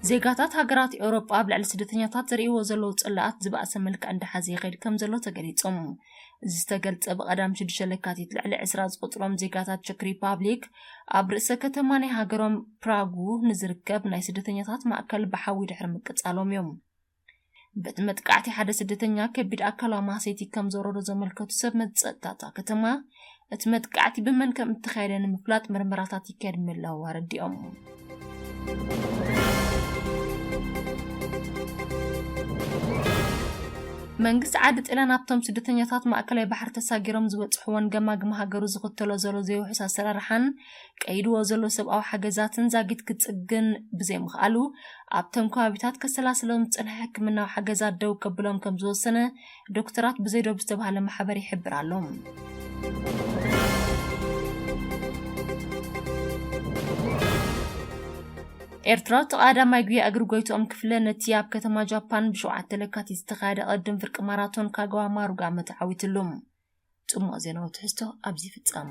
ዜጋታት ሃገራት ኤውሮጳ ኣብ ልዕሊ ስደተኛታት ዘርእይዎ ዘለዉ ጽላኣት ዝበኣሰ መልክዕ እንዳሓዘ ይኸይድ ከም ዘሎ ተገሊጹ። እዚ ዝተገልጸ ብቐዳም ሽዱሽተ ለካቲት ልዕሊ ዕስራ ዝቑጽሮም ዜጋታት ቸክ ሪፓብሊክ ኣብ ርእሰ ከተማ ናይ ሃገሮም ፕራጉ ንዝርከብ ናይ ስደተኛታት ማእከል ብሓዊ ድሕሪ ምቅጻሎም እዮም። በቲ መጥቃዕቲ ሓደ ስደተኛ ከቢድ ኣካላዊ ማህሰይቲ ከም ዘውረዶ ዘመልከቱ ሰብ መዚ ጸጥታ እታ ከተማ፣ እቲ መጥቃዕቲ ብመን ከም እተኻየደ ንምፍላጥ መርመራታት ይካየድ ምህላዉ ኣረዲኦም። መንግስቲ ዓዲ ጥልያን ኣብቶም ስደተኛታት ማእከላይ ባሕሪ ተሳጊሮም ዝበጽሕዎን ገማግም ሃገሩ ዝኽተሎ ዘሎ ዘይውሑስ ኣሰራርሓን ቀይድዎ ዘሎ ሰብኣዊ ሓገዛትን ዛጊት ክጽግን ብዘይምኽኣሉ፣ ኣብቶም ከባቢታት ከሰላስሎም ዝጸንሐ ሕክምናዊ ሓገዛት ደው ከብሎም ከም ዝወሰነ ዶክተራት ብዘይዶብ ዝተባህለ ማሕበር ይሕብር ኣሎ። ኤርትራውቲ ቀዳማይ ጉያ እግሪ ጎይትኦም ክፍለ ነቲ ኣብ ከተማ ጃፓን ብሸውዓተ ለካቲት ዝተኻየደ ቅድም ፍርቂ ማራቶን ካጋዋ ማሩጋመ ተዓዊትሉ። ጽሙቕ ዜናዊ ትሕዝቶ ኣብዚ ይፍጸም።